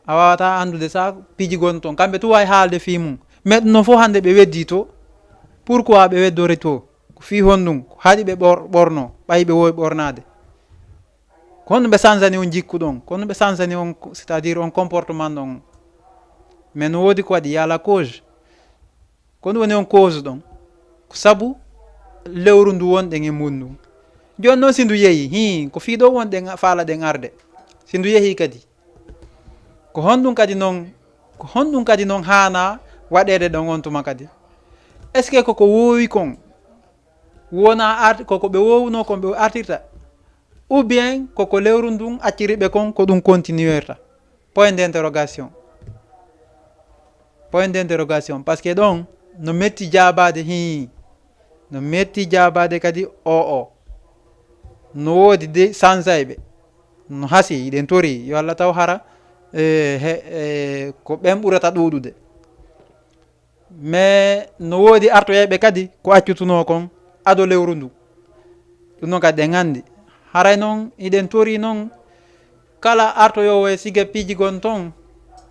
A waawata anndude sa piiji gon ton. Kamɓe tu waawi haalde fii mum. Mais ɗum non fof hannde ɓe weddii to. Pourquoi ɓe weddori to? Ko fii honɗum? Ko haɗi ɓe ɓor-, ɓorno, ɓay ɓe woowi ɓornaade. Ko honɗum ɓe sansani on jikku ɗon? Ko honɗum ɓe sansani on, c'est-à-dire on comportement ɗon? Mais no woodi ko waɗi, y a la cause. Ko ɗum woni on cause ɗon. Ko sabu lewru ndu wonɗen e mun ndun. Jooni noon si ndu yehii, hii, ko fii ɗo wonɗen, faalaɗen arde. Si ndu yehii kadi. Ko honɗum kadi noon, ko honɗum kadi noon haanaa waɗeede ɗon on tuma kadi? Est-ce que koko woowi kon wona art-, koko ɓe woowunoo kon ɓe artirta? Ou bien koko lewru ndun acciri ɓe kon ko ɗum continuerta? Point d'interrogation. Point d'interrogation. Parce que ɗon no metti jaabaade hii. No metti jaabaade kadi o o. No woodi de sansayɓe. No hasi, hiɗen tori. Yo Allah taw hara, eh, he, eh, ko ɓen ɓurata ɗuuɗude. Mais no woodi artoyayɓe kadi ko accutunoo kon ado lewru ndu. Ɗum noon kadi ɗen anndi. Haray noon hiɗen tori noon kala artoyoowo e siga piiji gon ton,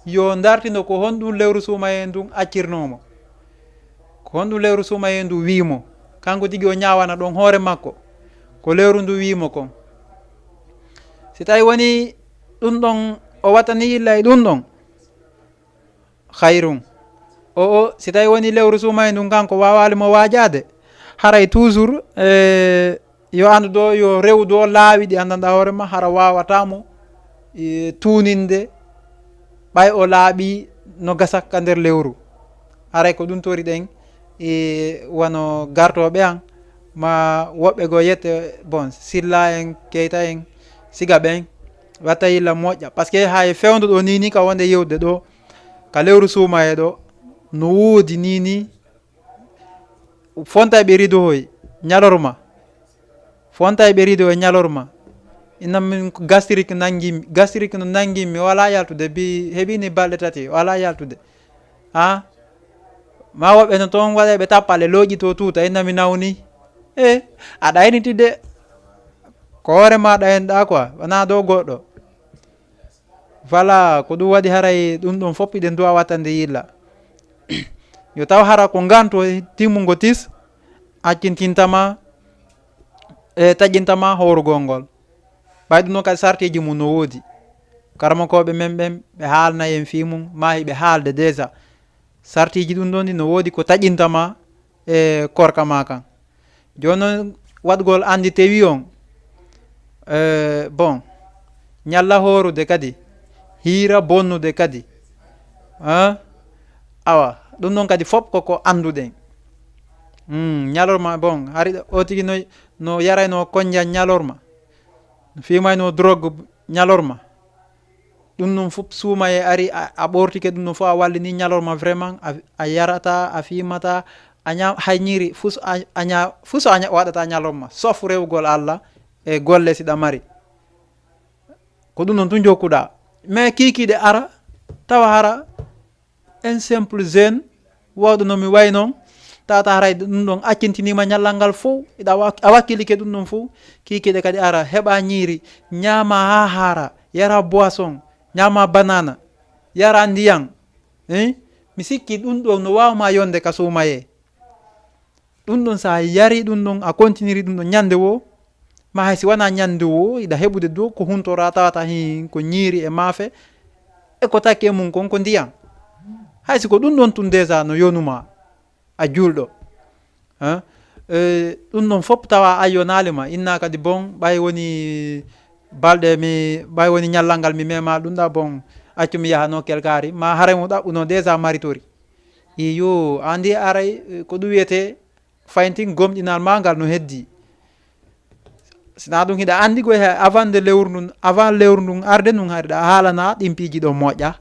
Yo dartindo ko honɗum lewru suumayee ndun accirnoo mo. Ko honɗum lewru suumayee ndu wii mo. Kanko tigi o ñaawana ɗon hoore makko. Ko lewru ndu wii mo kon. Si tawi woni ɗum ɗon, o wattani yilla e ɗum ɗon. Hayrun. O, o, si tawi woni lewru suumayee ndun kanko waawaali mo waajaade. Haray toujours, e, yo anndu ɗo, yo rewu ɗo laawi ɗi anndanɗaa hoore ma, hara waawata mo, e, tuuninde, ɓay o laaɓi no gasa ka nder lewru. Haray ko ɗum tori ɗen, e, wano gartooɓe an, ma woɓɓe goo yette, bon, Silla en, Keyta en, siga ɓen, watta yilla moƴƴa. Parce que hay fewndo ɗo ni, ni ka wonde yewde ɗo, ka lewru suumayee ɗo, no woodi ni, ni, fontay ɓe rido hoy, ñalorma. Fontay ɓe rido e ñalorma. Inna min ko gastrique nangi mi, gastrique no nangi mi, wala yaltude, bi heɓini balɗe tati, wala yaltude. Ha? Ma woɓɓe no toon waɗa ɓe tappale looƴi to tuuta, inna mi nawni. E, aɗa ayniti de. Ko hoore ma aɗa aynɗa quoi, wona dow goɗɗo. Voilà, ko ɗum waɗi haray ɗum ɗon fof hiɗen duwa wattande yilla. Yo taw hara ko nganto timmungo tis, accintintama, e taƴintama hoorugol ngol. Ɓay ɗum noon kadi sarteeji mum no woodi. Karamokooɓe men ɓen, ɓe haalna en fii mum, maa hiɓe haalde déjà. Sarteeji ɗum ɗon ɗi no woodi ko taƴintama e korka ma kan. Jooni noon waɗugol anndi tewi on, eh, bon, ñalla hoorude kadi, hiira bonnude kadi. Ah, awa, ɗum ɗon kadi fof koko annduɗen. Hmm, ñalorma, bon, hari o tigi no, no yarayno konja ñalorma, no fiimayno drogue ñalorma. Ɗum ɗum fof suumayee ari, a, a ɓortike ɗum ɗum fof, a wallini ñalorma vraiment, a, a yarata, a fiimata, a ña-, hay ñiiri fus a, a ña-, fus a ña-, waɗata ñalorma, sauf rewugol Allah e golle si ɗa mari. Ko ɗum ɗon tun jokkuɗa. Mais kiikiiɗe ara, tawa hara, un simple jeune, wawɗo no mi way noon, tawata haray ɗum ɗon accintiniima ñallal ngal fof, iɗa wa-, a wakkilike ɗum ɗon fof, kiikiiɗe kadi ara, heɓa ñiiri, ñaama haa haara, yara boisson, ñaama banana, yara ndiyan. Eh? Mi sikki ɗum ɗon no waawma yonde ka suumayee. Ɗum ɗon, so a yari ɗum ɗon, a kontiniri ɗum ɗon ñande woo, ma hay si wanaa ñande woo, iɗa heɓude dow ko huntora tawata hin ko ñiiri e maafe, e ko takki e mum kon ko ndiyan. Hay si ko ɗum ɗon tun déjà no yonuma a juulɗo. Hein? Eh, ɗum ɗon fof tawa a yonaali ma, inna kadi bon, ɓay woni balɗe mi, ɓay woni ñallal ngal mi mema ɗum ɗa bon, accu mi yaha no kelkaari, ma haray mo ɗaɓɓuno déjà maritori. Iyo, andi aray, eh, ko ɗum wiyetee fayntin gomɗinal ma ngal no heddi. Sina ɗum hiɗa andi koy he avant de lewru ndun, avant lewru ndun arde ndun hari ɗa haalana ɗin piiji ɗo moƴƴa.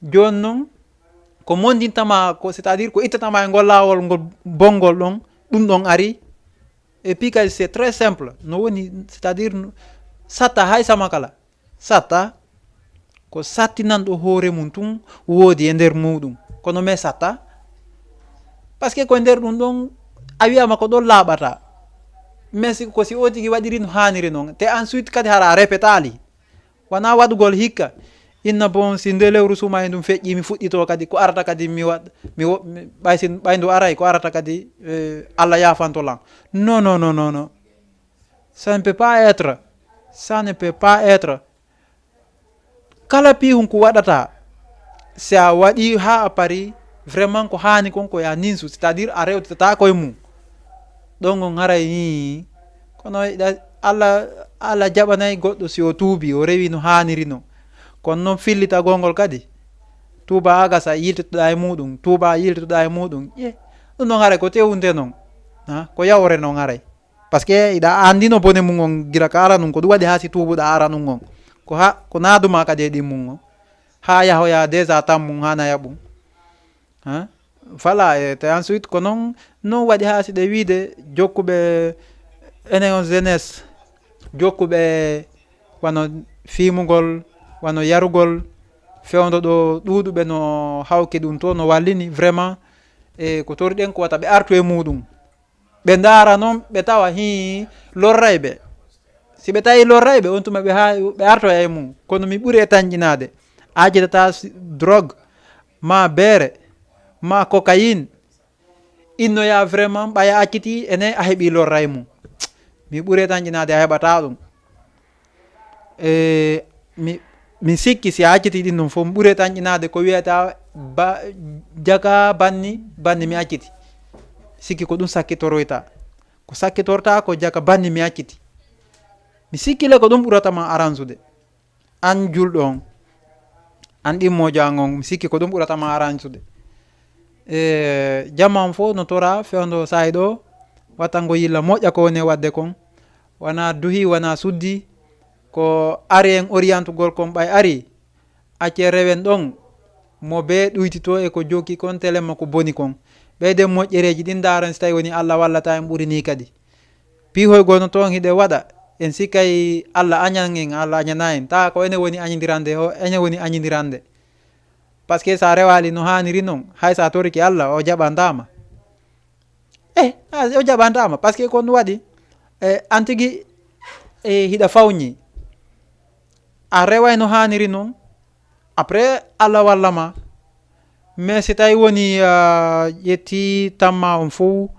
Jooni noon, ko mondintama ko, c'est-à-dire ko ittatama e ngol laawol ngol bonngol ɗon, ɗum ɗon ari. Et puis kadi c'est très simple. No woni, c'est-à-dire no satta hay sama kala. Satta ko sattinanɗo hoore mum tun woodi e nder muɗum. Kono mais satta. Parce que ko nder ɗum ɗon a wiyama ko ɗon laaɓata. Mais si, ko si o tigi waɗiri no haaniri noon. Te ensuite kadi hara a répétali. Wona waɗugol hikka. Inna bon, si nde lewru suumayee ndun feƴƴi, mi fuɗɗito kadi, ko arata kadi mi waɗ-, mi wo-, mi, ɓay si, ɓay ndu aray, ko arata kadi, eh, Allah yaafanto lan. Non, non, non, non, non. Ça ne peut pas être. Ça ne peut pas être. Kala piihun ko waɗata, si a waɗi haa a pari, vraiment ko haani kon ko ya ninsu, c'est-à-dire a rewtata koye mum. Ɗon on haray ni, kono iɗa, Allah, Allah jaɓanay goɗɗo si o tuubi, o rewi no haaniri non. Kono non fillitagol ngol kadi, tuuba a gasa, yiltitoɗa e muɗum, tuuba yiltitoɗa e muɗum. Ye, ɗum ɗon haray ko tewunte non. Ha, ko yawre non haray. Parce que iɗa andi no bone mum on gila ka ara nun, ko ɗum waɗi haa si tuubuɗa ara nun on. Ko ha, ko naaduma kadi e ɗin mum on. Haa yahoya déjà tan mum haa naya ɓum. Ha? Voilà, et ensuite, ko non, non waɗi haa si ɗe wiide jokkuɓe enen on jeunesse, jokkuɓe wano fiimugol, wano yarugol, fewndo ɗo ɗuuɗuɓe no hawki ɗum to, no wallini vraiment, e ko toriɗen ko wata ɓe artu e muɗum. Ɓe ndaara noon, ɓe tawa hii lorray ɓe. Si ɓe tawi lorray ɓe, on tuma ɓe haa, ɓe artoya e mum. Kono mi ɓuri e tanƴinaade. A accitata drogue, ma beere, ma cocaïne. Innoya vraiment, ɓaya acciti, ene a heɓi lorray mum. Mi ɓure tan ƴinaade a heɓata ɗum. E, mi, mi sikki si a acciti ɗin ɗum fof, mi ɓure tan ƴinaade ko wiyata ba, jaka banni, banni mi acciti. Sikki ko ɗum sakkitoroyta. Ko sakkitorta ko jaka banni mi acciti. Mi sikki le ko ɗum ɓurata ma aransude. An julɗo on, an ɗimmoojo an on, mi sikki ko ɗum ɓurata ma aransude. E, jama on fof no tora fewndo saay ɗo, wattango yilla moƴƴa ko woni e waɗde kon. Wona duhi, wona suddi, ko ari en oriyantugol kon ɓay ari. Acce rewen ɗon, mo bee ɗuytito e ko jokki kon, telemma ko boni kon. Ɓeyden moƴƴereeji ɗin, ndaaren si tawi woni Allah wallata en ɓuri ni kadi. Piihoygol no toon hiɗe waɗa, en sikkay Allah añan en, Allah añana en. Tawa ko enen woni añindirande, ho, enen woni añindirande. Parce que sa rewaali no haaniri noon, hay sa torike Allah, o jaɓantaama. Eh, a, o jaɓantaama, parce que ko ɗum waɗi, eh, an tigi, eh, hiɗa fawñi. A reway no haaniri noon, après, Allah walla ma. Mais si tawi woni, a ƴetti tamma on fof,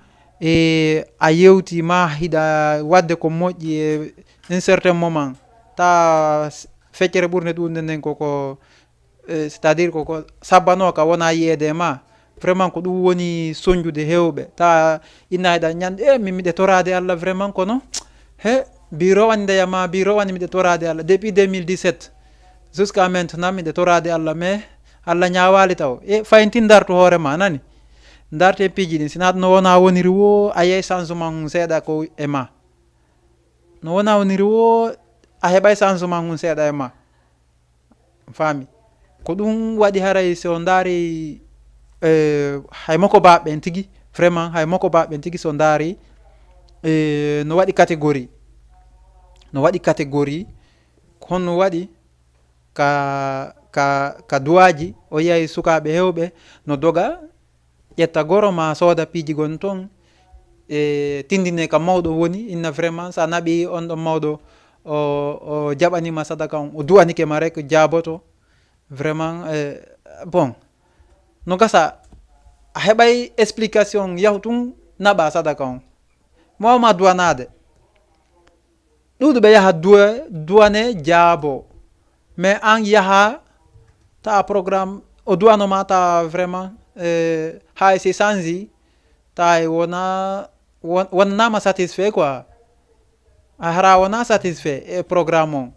e a yewti ma hiɗa waɗde ko moƴƴi e un certain moment, ta s-, feccere ɓurnde ɗuɗde nden koko, eh, c'est-à-dire koko sabbanoo ka wona yiyeede e ma. Vraiment ko ɗum woni sonjude heewɓe. Ta inna hiɗa ñande, eh, min miɗe toraade Allah vraiment kono, he, bi rowani ndeya ma, bi rowani miɗe toraade Allah. Depuis deux mille dix-sept, jusqu'à maintenant, miɗe toraade Allah, mais Allah ñaawaali taw. E fayin tin ndartu hoore ma, nani? Ndarte piiji ɗin. Sina no wona woniri wo, a yiyay changement ngun seeɗa ko e ma. No wona woniri wo, a heɓay changement ngun seeɗa e ma. Faami? Ko ɗum waɗi haray so ndaari, eh, hay moko baɓɓen tigi, vraiment, hay moko baɓɓen tigi so ndaari, eh, no waɗi catégorie. No waɗi catégorie, honno waɗi ka, ka, ka duwaaji, o yiyay sukaaɓe heewɓe no doga, ƴetta goro ma sooda piiji gon ton, e tindine ka mawɗo woni, inna vraiment sa naɓi on ɗon mawɗo, o, o jaɓanima sadaka on, o duwanike ma rek, jaaboto. Vraiment, eh, bon, no gasa a heɓay explication, yahu tun naɓa sadaka on. Mo wawma duwanaade. Ɗuuɗuɓe yaha duwe, duwane jaabo. Mais an yaha ta programme, o duwano ma ta vraiment, eh, hay si sanji, ta e wona, won-, wonnama satisfait quoi. A hara wona satisfait e programme on.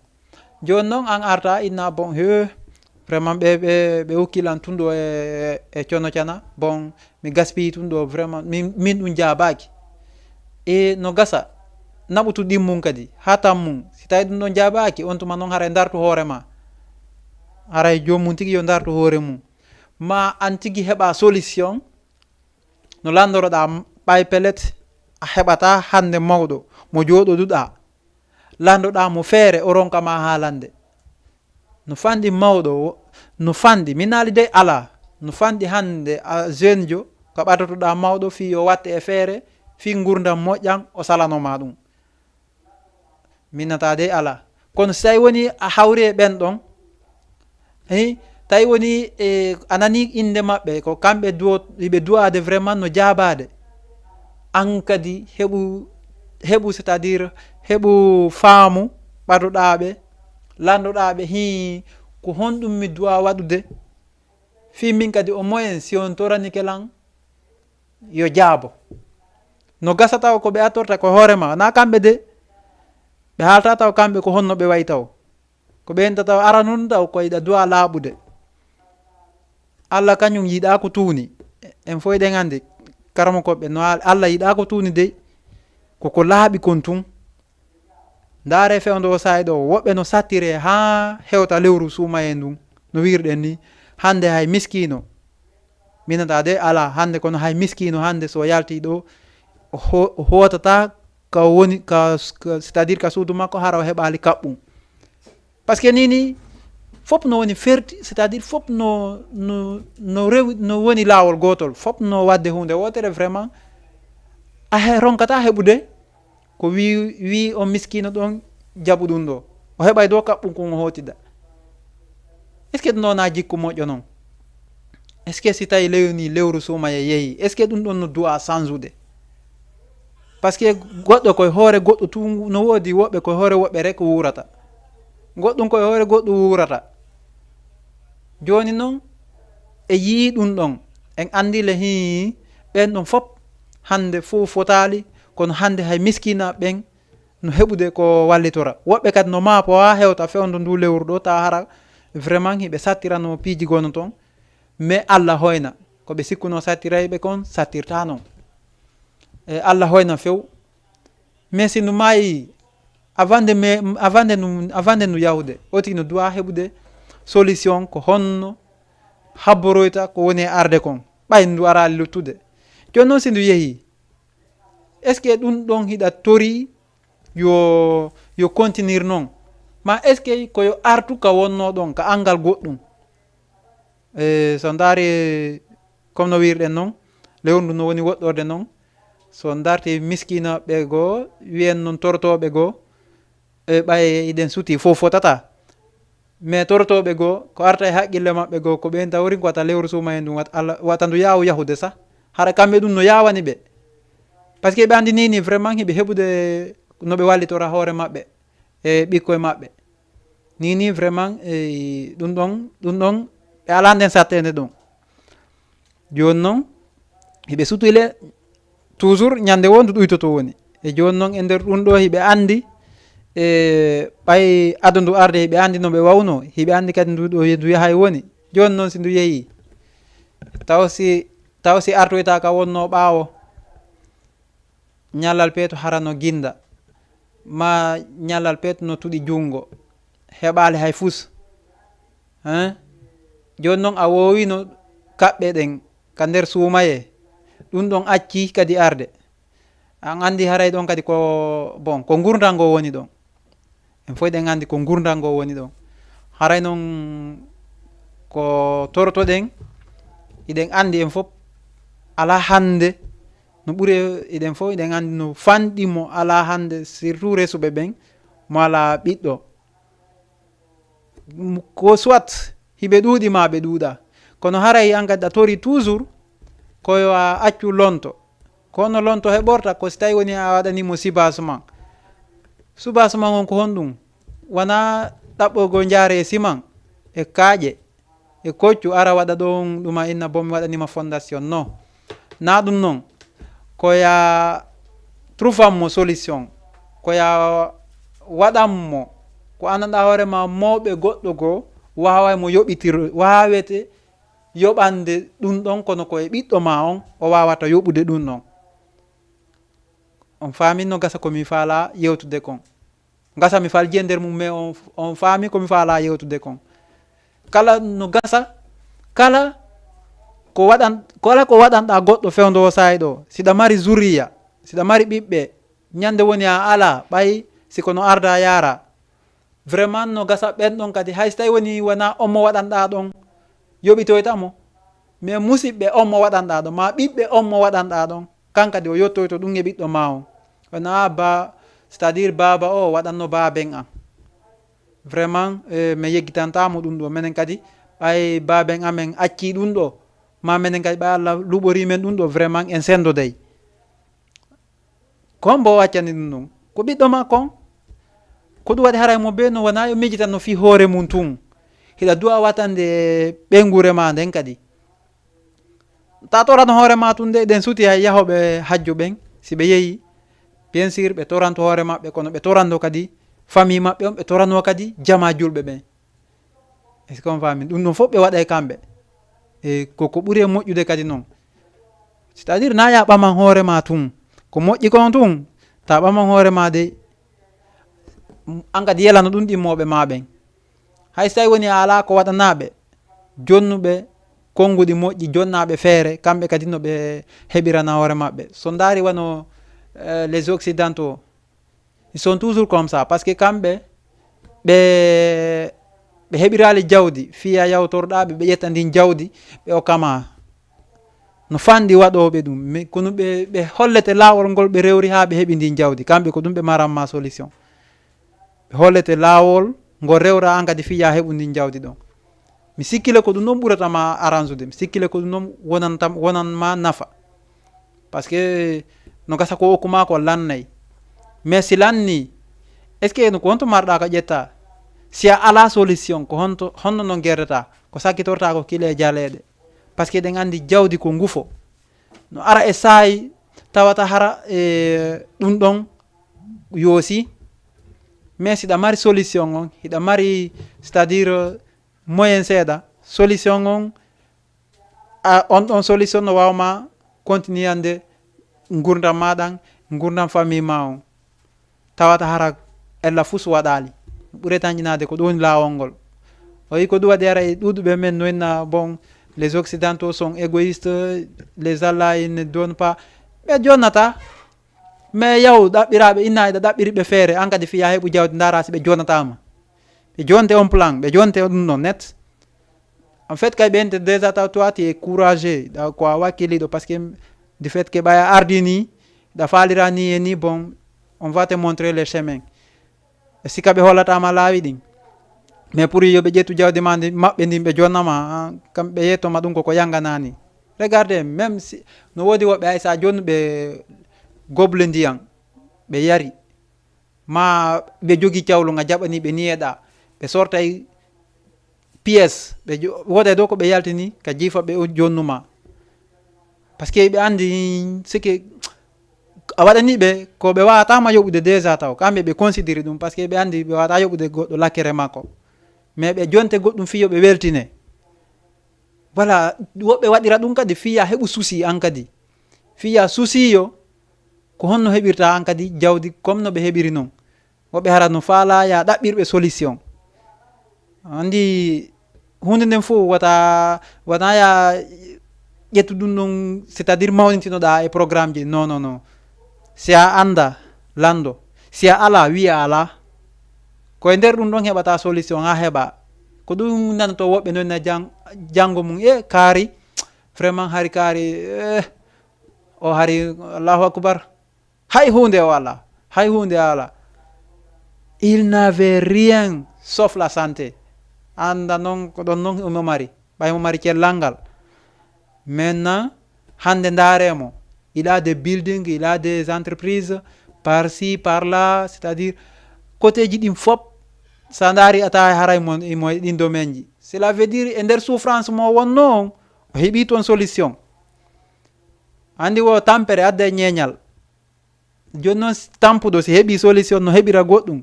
Jooni noon an arta inna bon, he, vraiment ɓe, ɓe, ɓe ukkilan tun ɗo e, e cono cana. Bon, mi gaspiyi tun ɗo vraiment, min, min ɗum jaabaaki. E no gasa, naɓutu ɗimmum kadi, haa tammum. Si tawi ɗum ɗon jaabaaki, on tuma noon haray ndartu hoore ma. Haray joomum tigi yo ndartu hoore mum. Ma an tigi heɓa solution, no lanndoroɗaa ɓay pelet, a heɓata hannde mawɗo mo jooɗoduɗaa. Landoɗaa mo feere, o ronka ma haalande. No fanɗi mawɗo, no fanɗi, mi naali dey alaa. No fanɗi hannde a jeune jo, ka ɓaddotoɗaa mawɗo fii yo watte e feere, fii ngurdam moƴƴan, o salano ma ɗum. Minnataa dey alaa. Kono si tawi woni a hawri e ɓen ɗon, eh, tawi woni, eh, a nani innde maɓɓe, ko kamɓe duwo-, iɓe duwaade vraiment no jaabaade. An kadi heɓu, heɓu, c'est-à-dire, heɓu faamu, ɓadoɗaa ɓe, landoɗaa ɓe, hii, ko honɗum mi duwa waɗude? Fii min kadi, au moins, si on toranike lan, yo jaabo. No gasa taw ko ɓe attorta ko hoore ma, na kamɓe de. Ɓe haalta taw kamɓe ko honno ɓe wayi taw. Ko ɓen tataw aranun taw ko yiɗa du'a laaɓude. Allah kañum yiɗaa ko tuuni. En fof eɗen anndi, karamokooɓe, no al-, Allah yiɗaa ko tuuni dey, ko ko laaɓi kon tun. Ndaare fewndo o saa'i ɗo, woɓɓe no sattire haa hewta lewru suumayee ndun, no wi'irɗen ni. Hannde hay miskiino, minata de alaa hannde, kono hay miskiino hannde so yalti ɗo, o ho-, o hootata ka woni, ka, ka, c'est-à-dire ka suudu makko, hara o heɓaali kaɓɓum. Parce que ni, ni, fop no woni ferti, c'est-à-dire fop no, no, no rewi, no woni laawol gootol, fop no waɗde huunde wootere vraiment. A he-, ronkata heɓude ko wi, wi on miskiino ɗon jaɓu ɗum ɗo. O heɓay ɗo kaɓɓum kon o hootida. Est-ce que ɗum ɗo na jikku moƴƴo noon? Est-ce que si tawi lewni lewru suumaye yehi, est-ce que ɗum ɗon no du'a sansude? Parce que goɗɗo koye hoore goɗɗo tun no woodi, woɓɓe koye hoore woɓɓe rek wuurata. Goɗɗum koye hoore goɗɗum wuurata. Jooni noon, e yii ɗum ɗon, en anndi le hii, ɓen ɗon fop hannde fof fotaali, kono hannde hay miskiina ɓen no heɓude ko wallitora. Woɓɓe kadi no maapo haa hewta fewndo ndu lewru ɗo, ta hara vraiment hiɓe sattirano piiji gono toon. Mais Allah hoyna, ko ɓe sikkuno sattirayɓe kon, sattirta noon. E Allah hoyna few. Mais si ndu maayi, avant de, mais avant de ndu, avant de ndu yahude, o tigi no du'a heɓude solution ko honno habboroyta ko woni e arde kon, ɓay ndu araali luttude. Jooni noon si ndu yehi, est-ce que ɗum ɗon hiɗa tori yo, yo continuer noon? Ma est-ce que ko yo artu ka wonno ɗon, ka anngal goɗɗum? E so ndaari, comme no wirɗen noon, lewru ndu no woni woɗɗorde noon. So ndarti miskiinooɓe goo, wiyen noon torotooɓe goo, e ɓay iɗen suti fof fotata. Mais torotooɓe goo, ko arta e haqqille maɓɓe goo, ko ɓeen tawri ko wata lewru suuma en ɗum, wat-, Alla, wata ndu yaawu yahude sah. Hara kamɓe ɗum no yaawani ɓe. Parce que ɓe anndi nii nii vraiment hiɓe heɓude no ɓe wallitora hoore maɓɓe e ɓikkoy maɓɓe. Nii nii vraiment, e ɗum ɗon, ɗum ɗon, ɓe alaa nden satteende ɗon. Jooni noon, hiɓe sutile toujours ñande woo ndu ɗuytoto woni. E jooni noon e nder ɗum ɗo hiɓe anndi, e ɓay ado ndu arde hiɓe anndi no ɓe wawno, hiɓe anndi kadi ndu ɗo ndu yahay woni. Jooni noon si ndu yehi, taw si, taw si artoyta ka wonno ɓaawo, ñallal peeto hara no ginda, ma ñallal peeto no tuɗi junngo, heɓaali hay fus. Hein? Jooni noon a woowino kaɓɓe ɗen ka nder suumaye, ɗum ɗon acci kadi arde. An anndi haray ɗon kadi ko, bon, ko ngurndan ngo woni ɗon. En fof eɗen anndi ko ngurndan ngo woni ɗon. Haray noon ko torotoɗen, eɗen anndi en fof alaa hannde no ɓuri, eɗen fof eɗen anndi no fanɗi mo alaa hannde, surtout resuɓe ɓen mo alaa ɓiɗɗo. Ko soit hiɓe ɗuuɗi ma ɓe ɗuuɗa. Kono haray an kadi a tori toujours ko yo a accu lonto. Kono lonto heɓorta ko si tawi woni a waɗanimo sibasement. Sibasement on ko honɗum? Wona ɗaɓɓoygol njaare e siman, e kaaƴe, e koccu, ara waɗa ɗon ɗuma inna bon mi waɗanima fondation. Non. Na ɗum non. Ko ya trufan mo solution. Ko ya waɗan mo ko anndanɗa hoore ma mawɓe goɗɗo goo waaway mo yoɓitir, waawete yoɓande ɗum ɗon, kono ko e ɓiɗɗo ma on o waawata yoɓude ɗum ɗon. On faami no gasa ko mi faala yewtude kon. Gasa mi falji e nder mum, mais on, on faami ko mi faala yewtude kon. Kala no gasa, kala ko waɗan, kala ko waɗanɗa goɗɗo fewndo o saa'i ɗo, siɗa mari zuriya, siɗa mari ɓiɓɓe, ñande woni a alaa, ɓay si ko no arda yaara. Vraiment no gasa ɓen ɗon kadi, hay so tawi woni wona on mo waɗanɗa ɗon, yoɓitoyta mo. Mais musiɓɓe on mo waɗanɗa ɗon, ma ɓiɓɓe on mo waɗanɗa ɗon, kan kadi o yottoyto ɗum e ɓiɗɗo ma on. Wona ba, c'est-à-dire baaba o waɗanno baaben an. Vraiment, eh, mi yeggitanta mo ɗum ɗo. Menen kadi, ɓay baaben amen acci ɗum ɗo, ma menen kadi ɓay Allah luɓori men ɗum ɗo, vraiment en sendo dey. Ko hombo waccani ɗum ɗum? Ko ɓiɗɗo ma kon. Ko ɗum waɗi haray mo be no wona yo mijitan no fii hoore mum tun. Hiɗa du'a watande ɓeynguure ma nden kadi. Ta torano hoore ma tun de, ɗen suti hay yahoɓe hajju ɓen. Si ɓe yehi, bien sûr, ɓe toranto hoore maɓɓe, kono ɓe torando kadi famille maɓɓe on, ɓe torano kadi jama julɓe ɓen. Est-ce que on faami? Ɗum ɗum fof ɓe waɗay kamɓe. E ko, ko ɓuri e moƴƴude kadi noon. C'est-à-dire, na ya ɓaman hoore ma tun. Ko moƴƴi kon tun, ta ɓaman hoore ma de, an kadi yelano ɗum ɗimmooɓe ma ɓen. Hay so tawi woni a alaa ko waɗanaaɓe, jonnuɓe konnguɗi moƴƴi, jonnaaɓe feere, kamɓe kadi no ɓe heɓirana hoore maɓɓe. So ndaari wano, eh, les Occidentaux, ils sont toujours comme ça, parce que kamɓe, ɓe, ɓe heɓiraali jawdi, fiya yawtorɗaaɓe, ɓe ƴetta ndin jawdi, ɓe okka ma. No fanɗi waɗooɓe ɗum, mais kono ɓe, ɓe hollete laawol ngol ɓe rewri haa ɓe heɓi ndin jawdi. Kamɓe ko ɗum ɓe maran ma solution. Ɓe hollete laawol ngol rewra an kadi fiya heɓu ndin jawdi ɗon. Mi sikkile ko ɗum ɗon ɓurata ma arrange ude, mi sikkile ko ɗum ɗon wonanta, wonan ma nafa. Parce que no gasa ko okku ma ko lannay. Mais si lanni, est-ce que no ko honto marɗa ka ƴetta? Si a ala solution, ko honto, honno non gerdata? Ko sakkitorta ko kile jaleeɗe. Parce que ɗen andi jawdi ko ngufo. No ara e saayi tawata hara e ɗum ɗon yoosi. Mais si ɗa mari solution on, hiɗa mari, c'est-à-dire, moyen seeɗa, solution on, a, on ɗon solution no wawma continuande ngurdam ma ɗan, ngurdam famille ma on. Tawata hara ella fus waɗali. Ɓure tanƴinade ko ɗum woni laawol ngol. O yi ko ɗum waɗi ara e ɗuɗuɓe men noyna, bon, les occidentaux sont égoïstes, les Allah ils ne donnent pas. Ɓe jonnata. Mais yaw ɗaɓɓiraɓe inna eɗa ɗaɓɓiri ɓe feere, an kadi fiya heɓu jawdi ndara si ɓe jonnatama. Ɓe jonte on plan, ɓe jonte on ɗum ɗon net. En fait, kay ɓente déjà taw toi tu es courageux, da ko a wakkiliɗo, parce que du fait que ɓaya ardini, da falira ni e ni, bon, on va te montrer le chemin. E sika ɓe hollatama laawi ɗin. Mais pour yo ɓe ƴettu jawdi ma ndi, maɓɓe ndin ɓe jonnama, ah, kam ɓe yettoma ɗum koko yanganani. Regardez, même si no wodi woɓɓe ay sa jonnu ɓe goble ndiyan, ɓe yari. Ma ɓe jogi cawlu nga jaɓani ɓe niyeɗa, ɓe sortay pièce, ɓe jo-, wota dow ko ɓe yaltini ka jiifa ɓe o jonnuma. Parce que ɓe andi sike a waɗani ɓe ko ɓe wawatama yoɓude déjà taw, kamɓe ɓe considéré ɗum, parce que ɓe andi ɓe wawata yoɓude goɗɗo lakkere makko. Mais ɓe jonte goɗɗum fiyo ɓe weltine. Voilà, woɓɓe waɗira ɗum kadi fiya heɓu souci an kadi. Fiya souci yo ko honno heɓirta an kadi jawdi comme no ɓe heɓiri non. Woɓɓe hara no faala ya ɗaɓɓirɓe solution. Andi hunde nden fof wata, wata ya ƴettu ɗum ɗon, c'est-à-dire mawnitinoɗa e programme ji. Non, non, non. Si a anda, lando. Si a ala, wiya ala. Ko e nder ɗum ɗon heɓata solution, a heɓa. Ko ɗum nanato woɓɓe noon na jang-, jango mum, e kaari, vraiment hari kaari, eh, o hari, Allahu Akbar. Hay huunde o alaa, hay huunde o alaa. Il n'avait rien sauf la santé. Annda noon ko ɗon noon omo mari, ɓay mo mari cellal ngal. Maintenant, hannde ndaaree mo, il a des buildings, il a des entreprises, par ci, par là, c'est-à-dire, côté ji ɗin fof, so a ndaari a tawa haray mo, mo e ɗin domaine ji. Cela veut dire, e nder souffrance mo wonno on, o heɓi toon solution. Anndi wo tampere adda e ñeeñal. Jooni noon, tampuɗo si heɓii solution, no heɓira goɗɗum,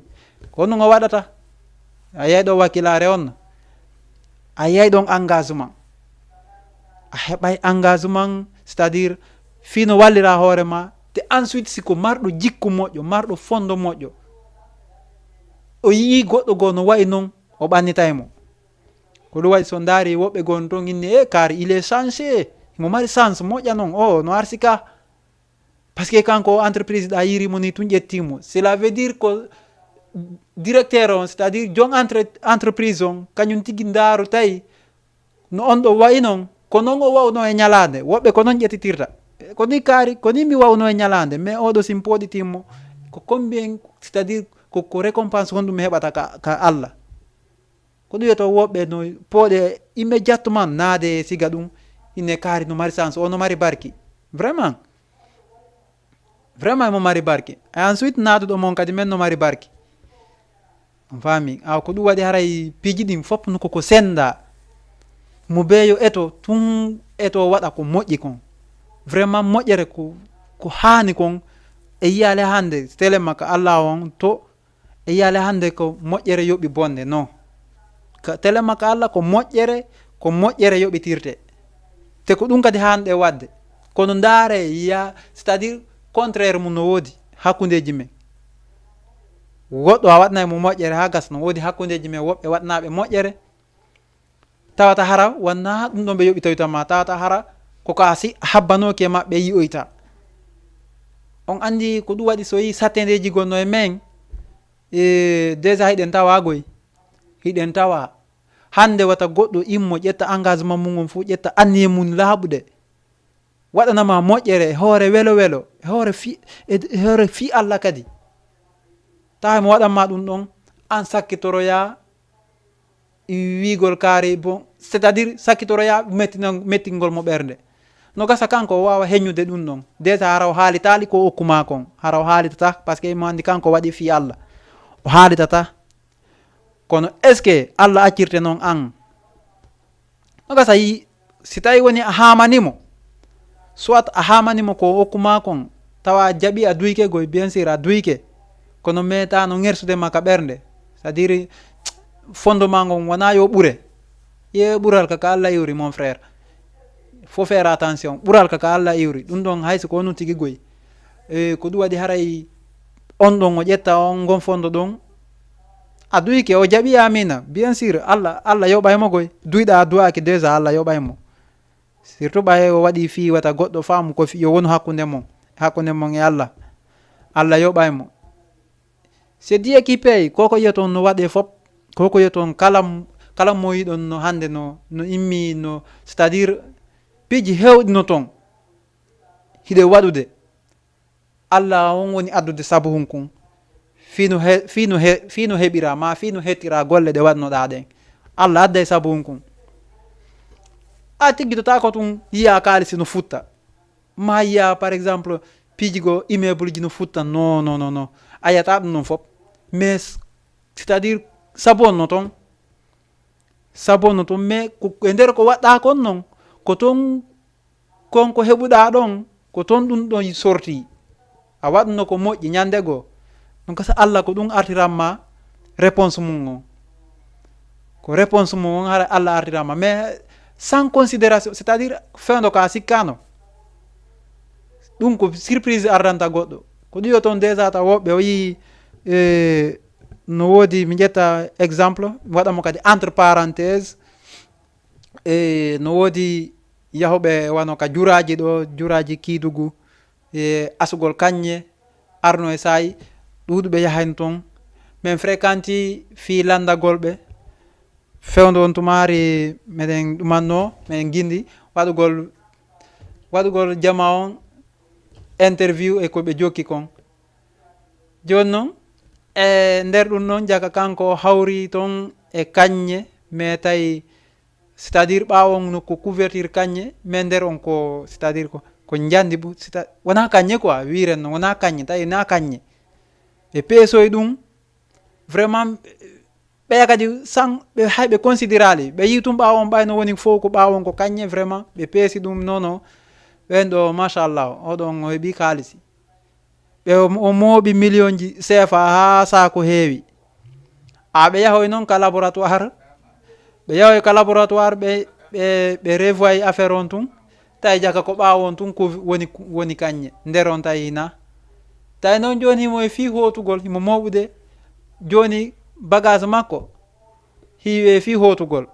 ko ɗum o waɗata. A yiyay ɗo wakilaare on, a yiyay ɗon engagement. A heɓay engagement, c'est-à-dire, fii no wallira hoore ma, te ensuite, si ko marɗo jikku moƴƴo, marɗo fondo moƴƴo, o yii goɗɗo goo no wayi noon, o ɓannitay mo. Ko ɗum waɗi so ndaari woɓɓe goo toon inni, "E kaari, il est changé, mo mari chance, moƴƴa noon, o no arsi ka." Parce que kanko o entreprise ɗa yiiri mo ni tun ƴetti mo. Cela veut dire ko directeur on, c'est-à-dire jon entre-, entreprise on, kañum tigi ndaaru tawi no on ɗo wayi noon, ko noon o wawno e ñalaande. Woɓɓe ko noon ƴettitirta. Ko ni kaari, ko ni mi wawno e ñalaande, mais oɗo si mi pooɗiti mo, ko combien, c'est-à-dire ko, ko récompense honɗum mi heɓata ka, ka Allah. Ko ɗum wiyata woɓɓe no pooɗe immédiatement naade e siga ɗum, ine kaari no mari chance, o no mari barki. Vraiment. Vraiment emo mari barki. Et ensuite naaduɗo mon kadi men no mari barki. On faami? Awa ko ɗum waɗi haray piiji ɗin fof no koko senda. Mo beeyo eto, tun eto waɗa ko moƴƴi kon. Vraiment moƴƴere ko, ko haani kon. E yiyaale hannde, tele makka Allah on to E yiyaale hannde ko moƴƴere yoɓi bonde, non. Ka telema ka Allah ko moƴƴere, ko moƴƴere yoɓitirte. Te ko ɗum kadi haanɗe waɗde. Kono ndaare, ya, c'est-à-dire contraire mum no woodi hakkundeeji men. Woɗɗo a waɗnay mo moƴƴere haa gasa, no woodi hakkundeeji men woɓɓe waɗnaaɓe moƴƴere, tawata hara wonna ɗum ɗon ɓe yoɓitoyta ma, tawata hara ko ka si habbanooki e maɓɓe yi'oyta. On anndi ko ɗum waɗi so yi sattendeeji gonno e men, e, déjà hiɗen tawa goy. Hiɗen tawa. Hannde wata goɗɗo immo ƴetta engagement mum on fof, ƴetta anniye mum laaɓuɗe. Waɗanama moƴƴere e hoore welo welo, e hoore fi-, e, e hoore fii Allah kadi. Tawa mo waɗanma ɗum ɗon, an sakkitoroya, wiigol kaari, bon, c'est-à-dire sakkitoroya mettinan- mettingol mo ɓernde. No gasa kanko o waawa heññude ɗum ɗon. Déjà hara o haalitaali ko okku maa kon. Hara o haalitataa, parce que imo anndi kanko waɗi fii Alla. O haalitataa. Kono est-ce que Alla accirte noon an? No gasa yi, si tawi woni a haamani mo, soit a haamani mo ko okku maa kon, tawa a jaɓi a duyke goy, bien sûr a duyke, kono meeta no ŋersude ma ka ɓernde, c'est-à-dire fondement ngon wona yo ɓure. Ye ɓural ka ka Alla iwri, mon frère. Faut faire attention. Ɓural ka ka Alla iwri. Ɗum ɗon hay so ko onon tigi goy. E, ko ɗum waɗi haray on ɗon o ƴetta on ngon fondo ɗon. A duyke o jaɓi amina. Bien sûr, Alla, Alla yoɓay mo goy. Duyɗa a duwaaki déjà Alla yoɓay mo. Surtout ɓay o waɗi fii wata goɗɗo faamu ko fi-, yo wonu hakkunde mon. Hakkunde mon e Alla. Alla yoɓay mo. C'est Dieu qui paye. Koko yiyoton no waɗe fop. Koko yiyoton kala m-, kala mo yiɗon no hande no, no immi no, c'est-à-dire piiji hewɗi no ton. Hiɗe waɗude. Alla on woni addude sabu hun kun. Fii no he-, fii no he-, fii no heɓira ma, fii no hettira golle ɗe waɗnoɗa ɗen. Alla adday sabu hun kun. A tiggitotaako tun yiya kaalisi no futta. Ma yiya, par exemple, piiji go immeuble ji no futta. Non, non, non, non. A yiyata ɗum non fop. Mais, c'est-à-dire, sabu on no ton. Sabu on no ton. Mais, ko, e nder ko waɗɗa kon non, ko ton, kon ko heɓuɗa ɗon, ko ton ɗum ɗon sorti. A waɗuno ko moƴƴi ñande goo. Donc, sa Alla ko ɗum artiran ma réponse mum on. Ko réponse mum on hara Alla artiran ma. Mais, sans considération, c'est-à-dire, fewndo ka sikkano. Ɗum ko surprise ardanta goɗɗo. Ko ɗiyo ton déjà ta woɓɓe o yii, e, no woodi, mi ƴetta exemple, mi waɗa mo kadi entre parenthèse, e, no woodi yahuɓe wano ka juraaji ɗo, juraaji Kiidugu, e, asugol kaññe, arno e saayi, ɗuuɗuɓe yahani ton. Min fréquenti fii landagol ɓe. Fewndo on tumaari meɗen ɗumanno, meɗen gindi waɗugol, waɗugol jama on interview e ko ɓe jokki kon. Jooni non, e nder ɗum non, jaka kanko o hawri ton e kaññe, mais tawi, c'est-à-dire ɓaawo on no ko couverture kaññe, mais nder on ko, c'est-à-dire ko, ko njandi bu, c'est-à-, wona kaññe quoi, wiren non, wona kaññe, tawi na kaññe. Ɓe peesoy ɗum, vraiment, ɓeya kadi san, ɓe hay ɓe considérali. Ɓe yii tum ɓaawo on ɓay no woni fof ko ɓaawo on ko kaññe, vraiment, ɓe peesi ɗum, non, non. Ɓen ɗo, machallah, oɗon o heɓi kaalisi. Ɓe o, o mooɓi millionji C F A haa saako heewi. A ɓe yahoy noon ka laboratoire. Ɓe yahoy ka laboratoire, ɓe, ɓe, ɓe revoyi affaire on tun. Tawi jaka ko ɓaawo on tun ko woni, woni kaññe. Nder on tawi na. Tawi noon jooni himo e fii hootugol, himo mooɓude. Jooni bagage makko hiiwe fii hootugol.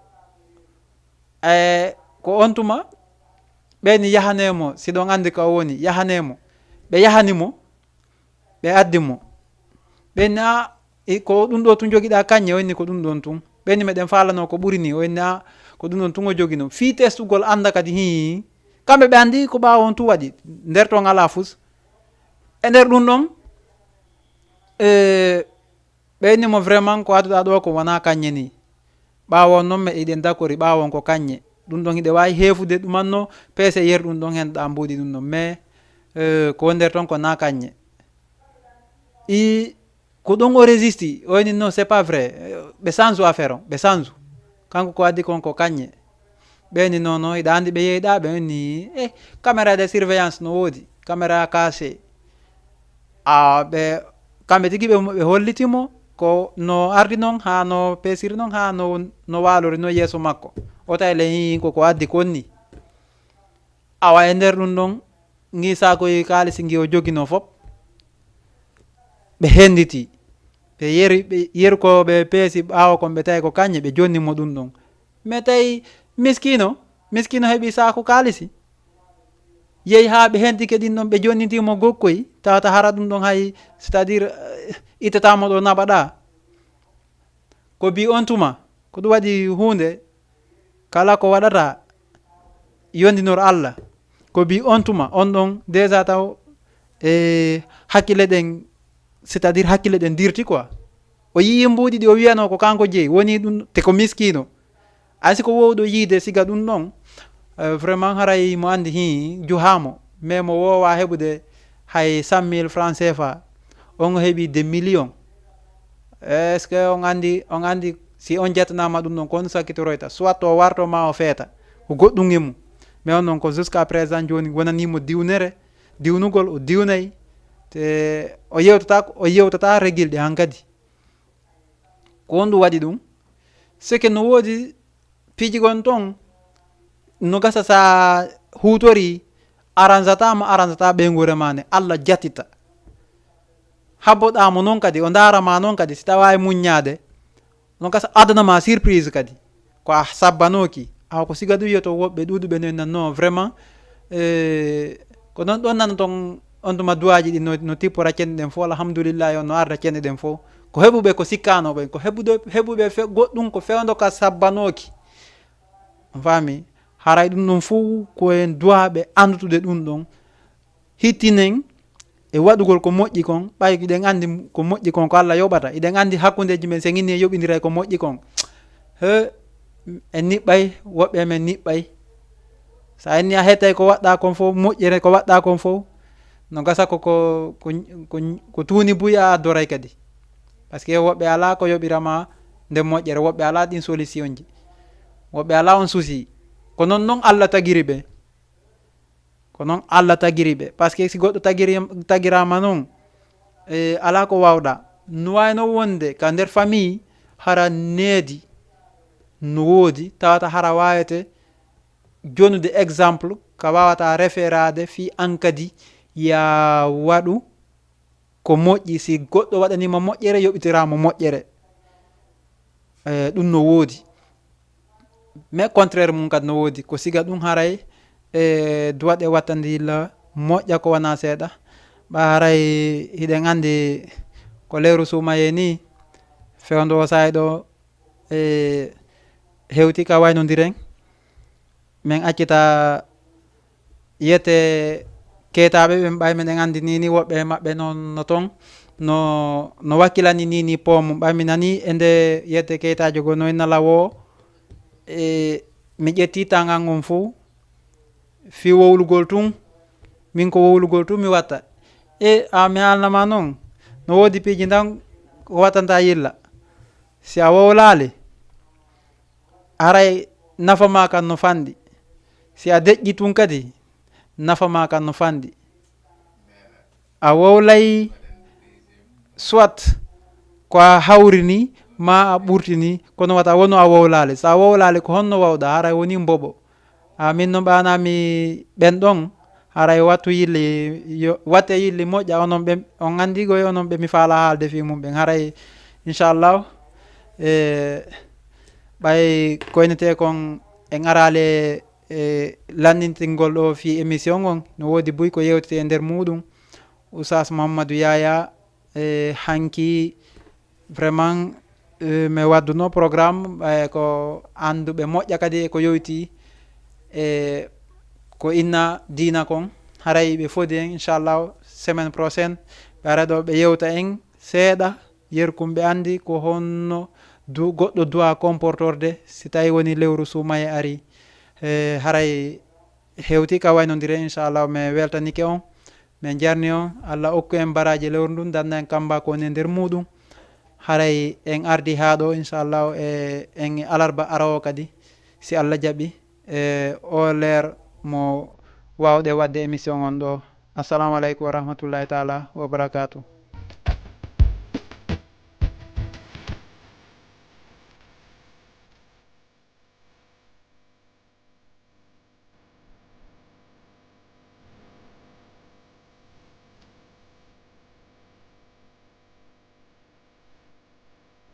E ko on tuma, ɓe ni yahane mo, si ɗon anndi ka o woni, yahane mo. Ɓe yahani mo, ɓe addi mo. Ɓe ni, "A, e ko ɗum ɗo tun jogiɗa kaññe?" O inni, "Ko ɗum ɗon tun." Ɓe ni, "Meɗen faalano ko ɓuri ni." O inni, "A, ko ɗum ɗon tun o jogino." Fii testugol annda kadi, hii. Kamɓe ɓe anndi ko ɓaawo on tun waɗi. Nder ton alaa fus. E nder ɗum ɗon, e, ɓe inni mo, "Vraiment, ko adduɗa ɗo ko wona kaññe ni." Ɓaawo on noon, me iɗen dakori, ɓaawo on ko kaññe. Ɗum ɗon hiɗe waawi heefude ɗumanno, peese yer ɗum ɗon hen ɗa mbuuɗi ɗum ɗon. Mais, euh, ko woni nder ton ko na kaññe. I, ko ɗum o résisti, o inni, "Non, c'est pas vrai." Ɓe sansu affaire on, ɓe sansu. Kanko ko addi kon ko kaññe. Ɓe inni, "Non, non, hiɗa anndi ɓe yeyɗa?" Ɓe inni, "Eh, caméra de surveillance no woodi, caméra cachée." A, ɓe, kamɓe tigi ɓe, ɓe holliti mo ko no ardi non, haa no peesiri non, haa no, no waalori non yeeso makko. O tawi le, hii, ko, ko addi kon ni. Awa e nder ɗum ɗon, ngii saakoyi kaalisi ngi o jogino fop, ɓe henditi. Ɓe yeri, ɓe yeri ko ɓe peesi ɓaawo kon, ɓe tawi ko kaññe, ɓe jonni mo ɗum ɗon. Mais tawi miskino, miskino heɓi saako kaalisi. Yehi haa ɓe hentike ɗin ɗon, ɓe jonniti mo gokkoy, tawata hara ɗum ɗon hay, c'est-à-dire, eh, ittata mo ɗo naɓaɗa. Ko bi on tuma, ko ɗum waɗi huunde, kala ko waɗata, yondinor Allah. Ko bi on tuma, on ɗon déjà taw, e hakkille ɗen, c'est-à-dire hakkille ɗen dirti quoi. O yii mbuuɗi ɗi o wiyanoo ko kanko jeyi, woni ɗum te ko miskiino. Ay si ko woowɗo yiide siga ɗum ɗon, eh, vraiment haray mo anndi hii juhaamo, mais mo woowaa heɓude hay cent mille francs C F A, on o heɓi des millions. Est-ce que on anndi, on anndi si on jettanaama ɗum ɗon, ko on sakkitoroyta? Soit o warto ma o feeta, ko goɗɗum e mum. Mais on ɗon ko jusqu'à présent jooni wonanii mo diwnere, diwnugol o diwnay, te o yewtata, o yewtata régule ɗe hankadi. Ko honɗum waɗi ɗum? C'est que no woodi piiji gon ton, no gasa sa huutori, aranzata mo aranzata ɓeynguure ma ne, Allah jatita. Habboɗa mo non kadi, o ndaara ma non kadi, si tawa e muññaade, no gasa adana ma surprise kadi. Ko a sabbanooki. Awa ko siga ɗum wiyoto woɓɓe ɗuuɗuɓe no en nanno vraiment, eh, ko non ɗon nana ton on tuma duwaaji ɗi no, no tippora cenɗe ɗen fof, alhamdulillahi, on no arda cenɗe ɗen fof. Ko heɓuɓe ko sikkaano ɓen, ko heɓude, heɓuɓe fe-, goɗɗum ko fewndo ka sabbanooki. On faami? Haray ɗum ɗon fof ko en duwaaɓe anndutude ɗum ɗon. Hittinen e waɗugol ko moƴƴi kon, ɓay hiɗen anndi ko moƴƴi kon ko Allah yoɓata. Hiɗen anndi hakkundeeji men, sen inni en yoɓindiray ko moƴƴi kon. He, en niɓɓay, woɓɓe men niɓɓay. Sa inni a hettay ko waɗɗa kon fof, moƴƴere ko waɗɗa kon fof, no gasa ko, ko, ko, ko, ko tuuni buy a addoray kadi. Parce que woɓɓe alaa ko yoɓirama nde moƴƴere, woɓɓe alaa ɗin solution ji. Woɓɓe alaa on souci. Ko non non Allah tagiri ɓe. Ko non Allah tagiri ɓe. Parce que si goɗɗo tagiri, tagirama non, eh, alaa ko wawɗa. No wayno wonde ka nder famille hara needi no woodi, tawata hara wawete jonude exemple ka wawata référade fii an kadi ya waɗu ko moƴƴi. Si goɗɗo waɗanima moƴƴere, yoɓitiramo moƴƴere. Eh, ɗum no woodi. Mais contraire mum kadi no woodi. Ko siga ɗum haray, eh, duwaɗe wattandi la moƴƴa ko wona seeɗa. Ɓa haray hiɗen anndi ko lewru suumaye ni, fewndo o saa'i ɗo, eh, hewti ka waynondiren. Min accita yete keetaaɓe ɓen, ɓay meɗen anndi ni, ni woɓɓe e maɓɓe non no ton, no, no wakkilani ni, ni poomum. Ɓay mi nani e nde yete keetaajo go no e nala wo, e mi ƴetti tangal ngon fof, fii wowlugol tun, min ko wowlugol tun mi watta. E a mi haalnama non, no woodi piiji ndan ko wattanta yilla. Si a wowlaali, haray nafa ma kan no fanɗi. Si a deƴƴi tun kadi, nafa ma kan no fanɗi. A wowlay soit ko a hawrini ma a ɓurtini, kono wata wonu a wowlaali. Sa wowlaali ko honno wawɗa, haray woni mboɓo. A min no ɓanami ɓen ɗon, haray wattu yilli, yo, watte yilli moƴƴa, onon ɓe, on anndi goy onon ɓe mi faala haalde fii mum ɓen. Haray, inchallahu, e, ɓay koynete kon en araali e lanndintingol ɗo fii émission on, no woodi buy ko yewtete e nder muɗum. Oustaz Mouhamadou Yaya, e, hanki vraiment, eh, mi wadduno programme, eh, ko annduɓe moƴƴa kadi e ko yoyti e ko inna diina kon. Haray ɓe fodi en, inchallah, semaine prochaine, ɓe ara ɗo ɓe yewta en seeɗa, yerkum ɓe anndi ko honno du-, goɗɗo duwa comportorde si tawi woni lewru suumaye ari. Eh, haray hewti ka waynondire, inchallah, mi weltanike on. Min jarni on, Allah okku en baraaji lewru ndun, danna en kamba ko woni e nder muɗum. Haray en ardi haa ɗo, inchallah, e en alarba arawo kadi, si Allah jaɓi, e o leer mo wawɗe wadde émission on ɗo. Assalamu aleykum wa rahmatullahi taala wa barakatuh.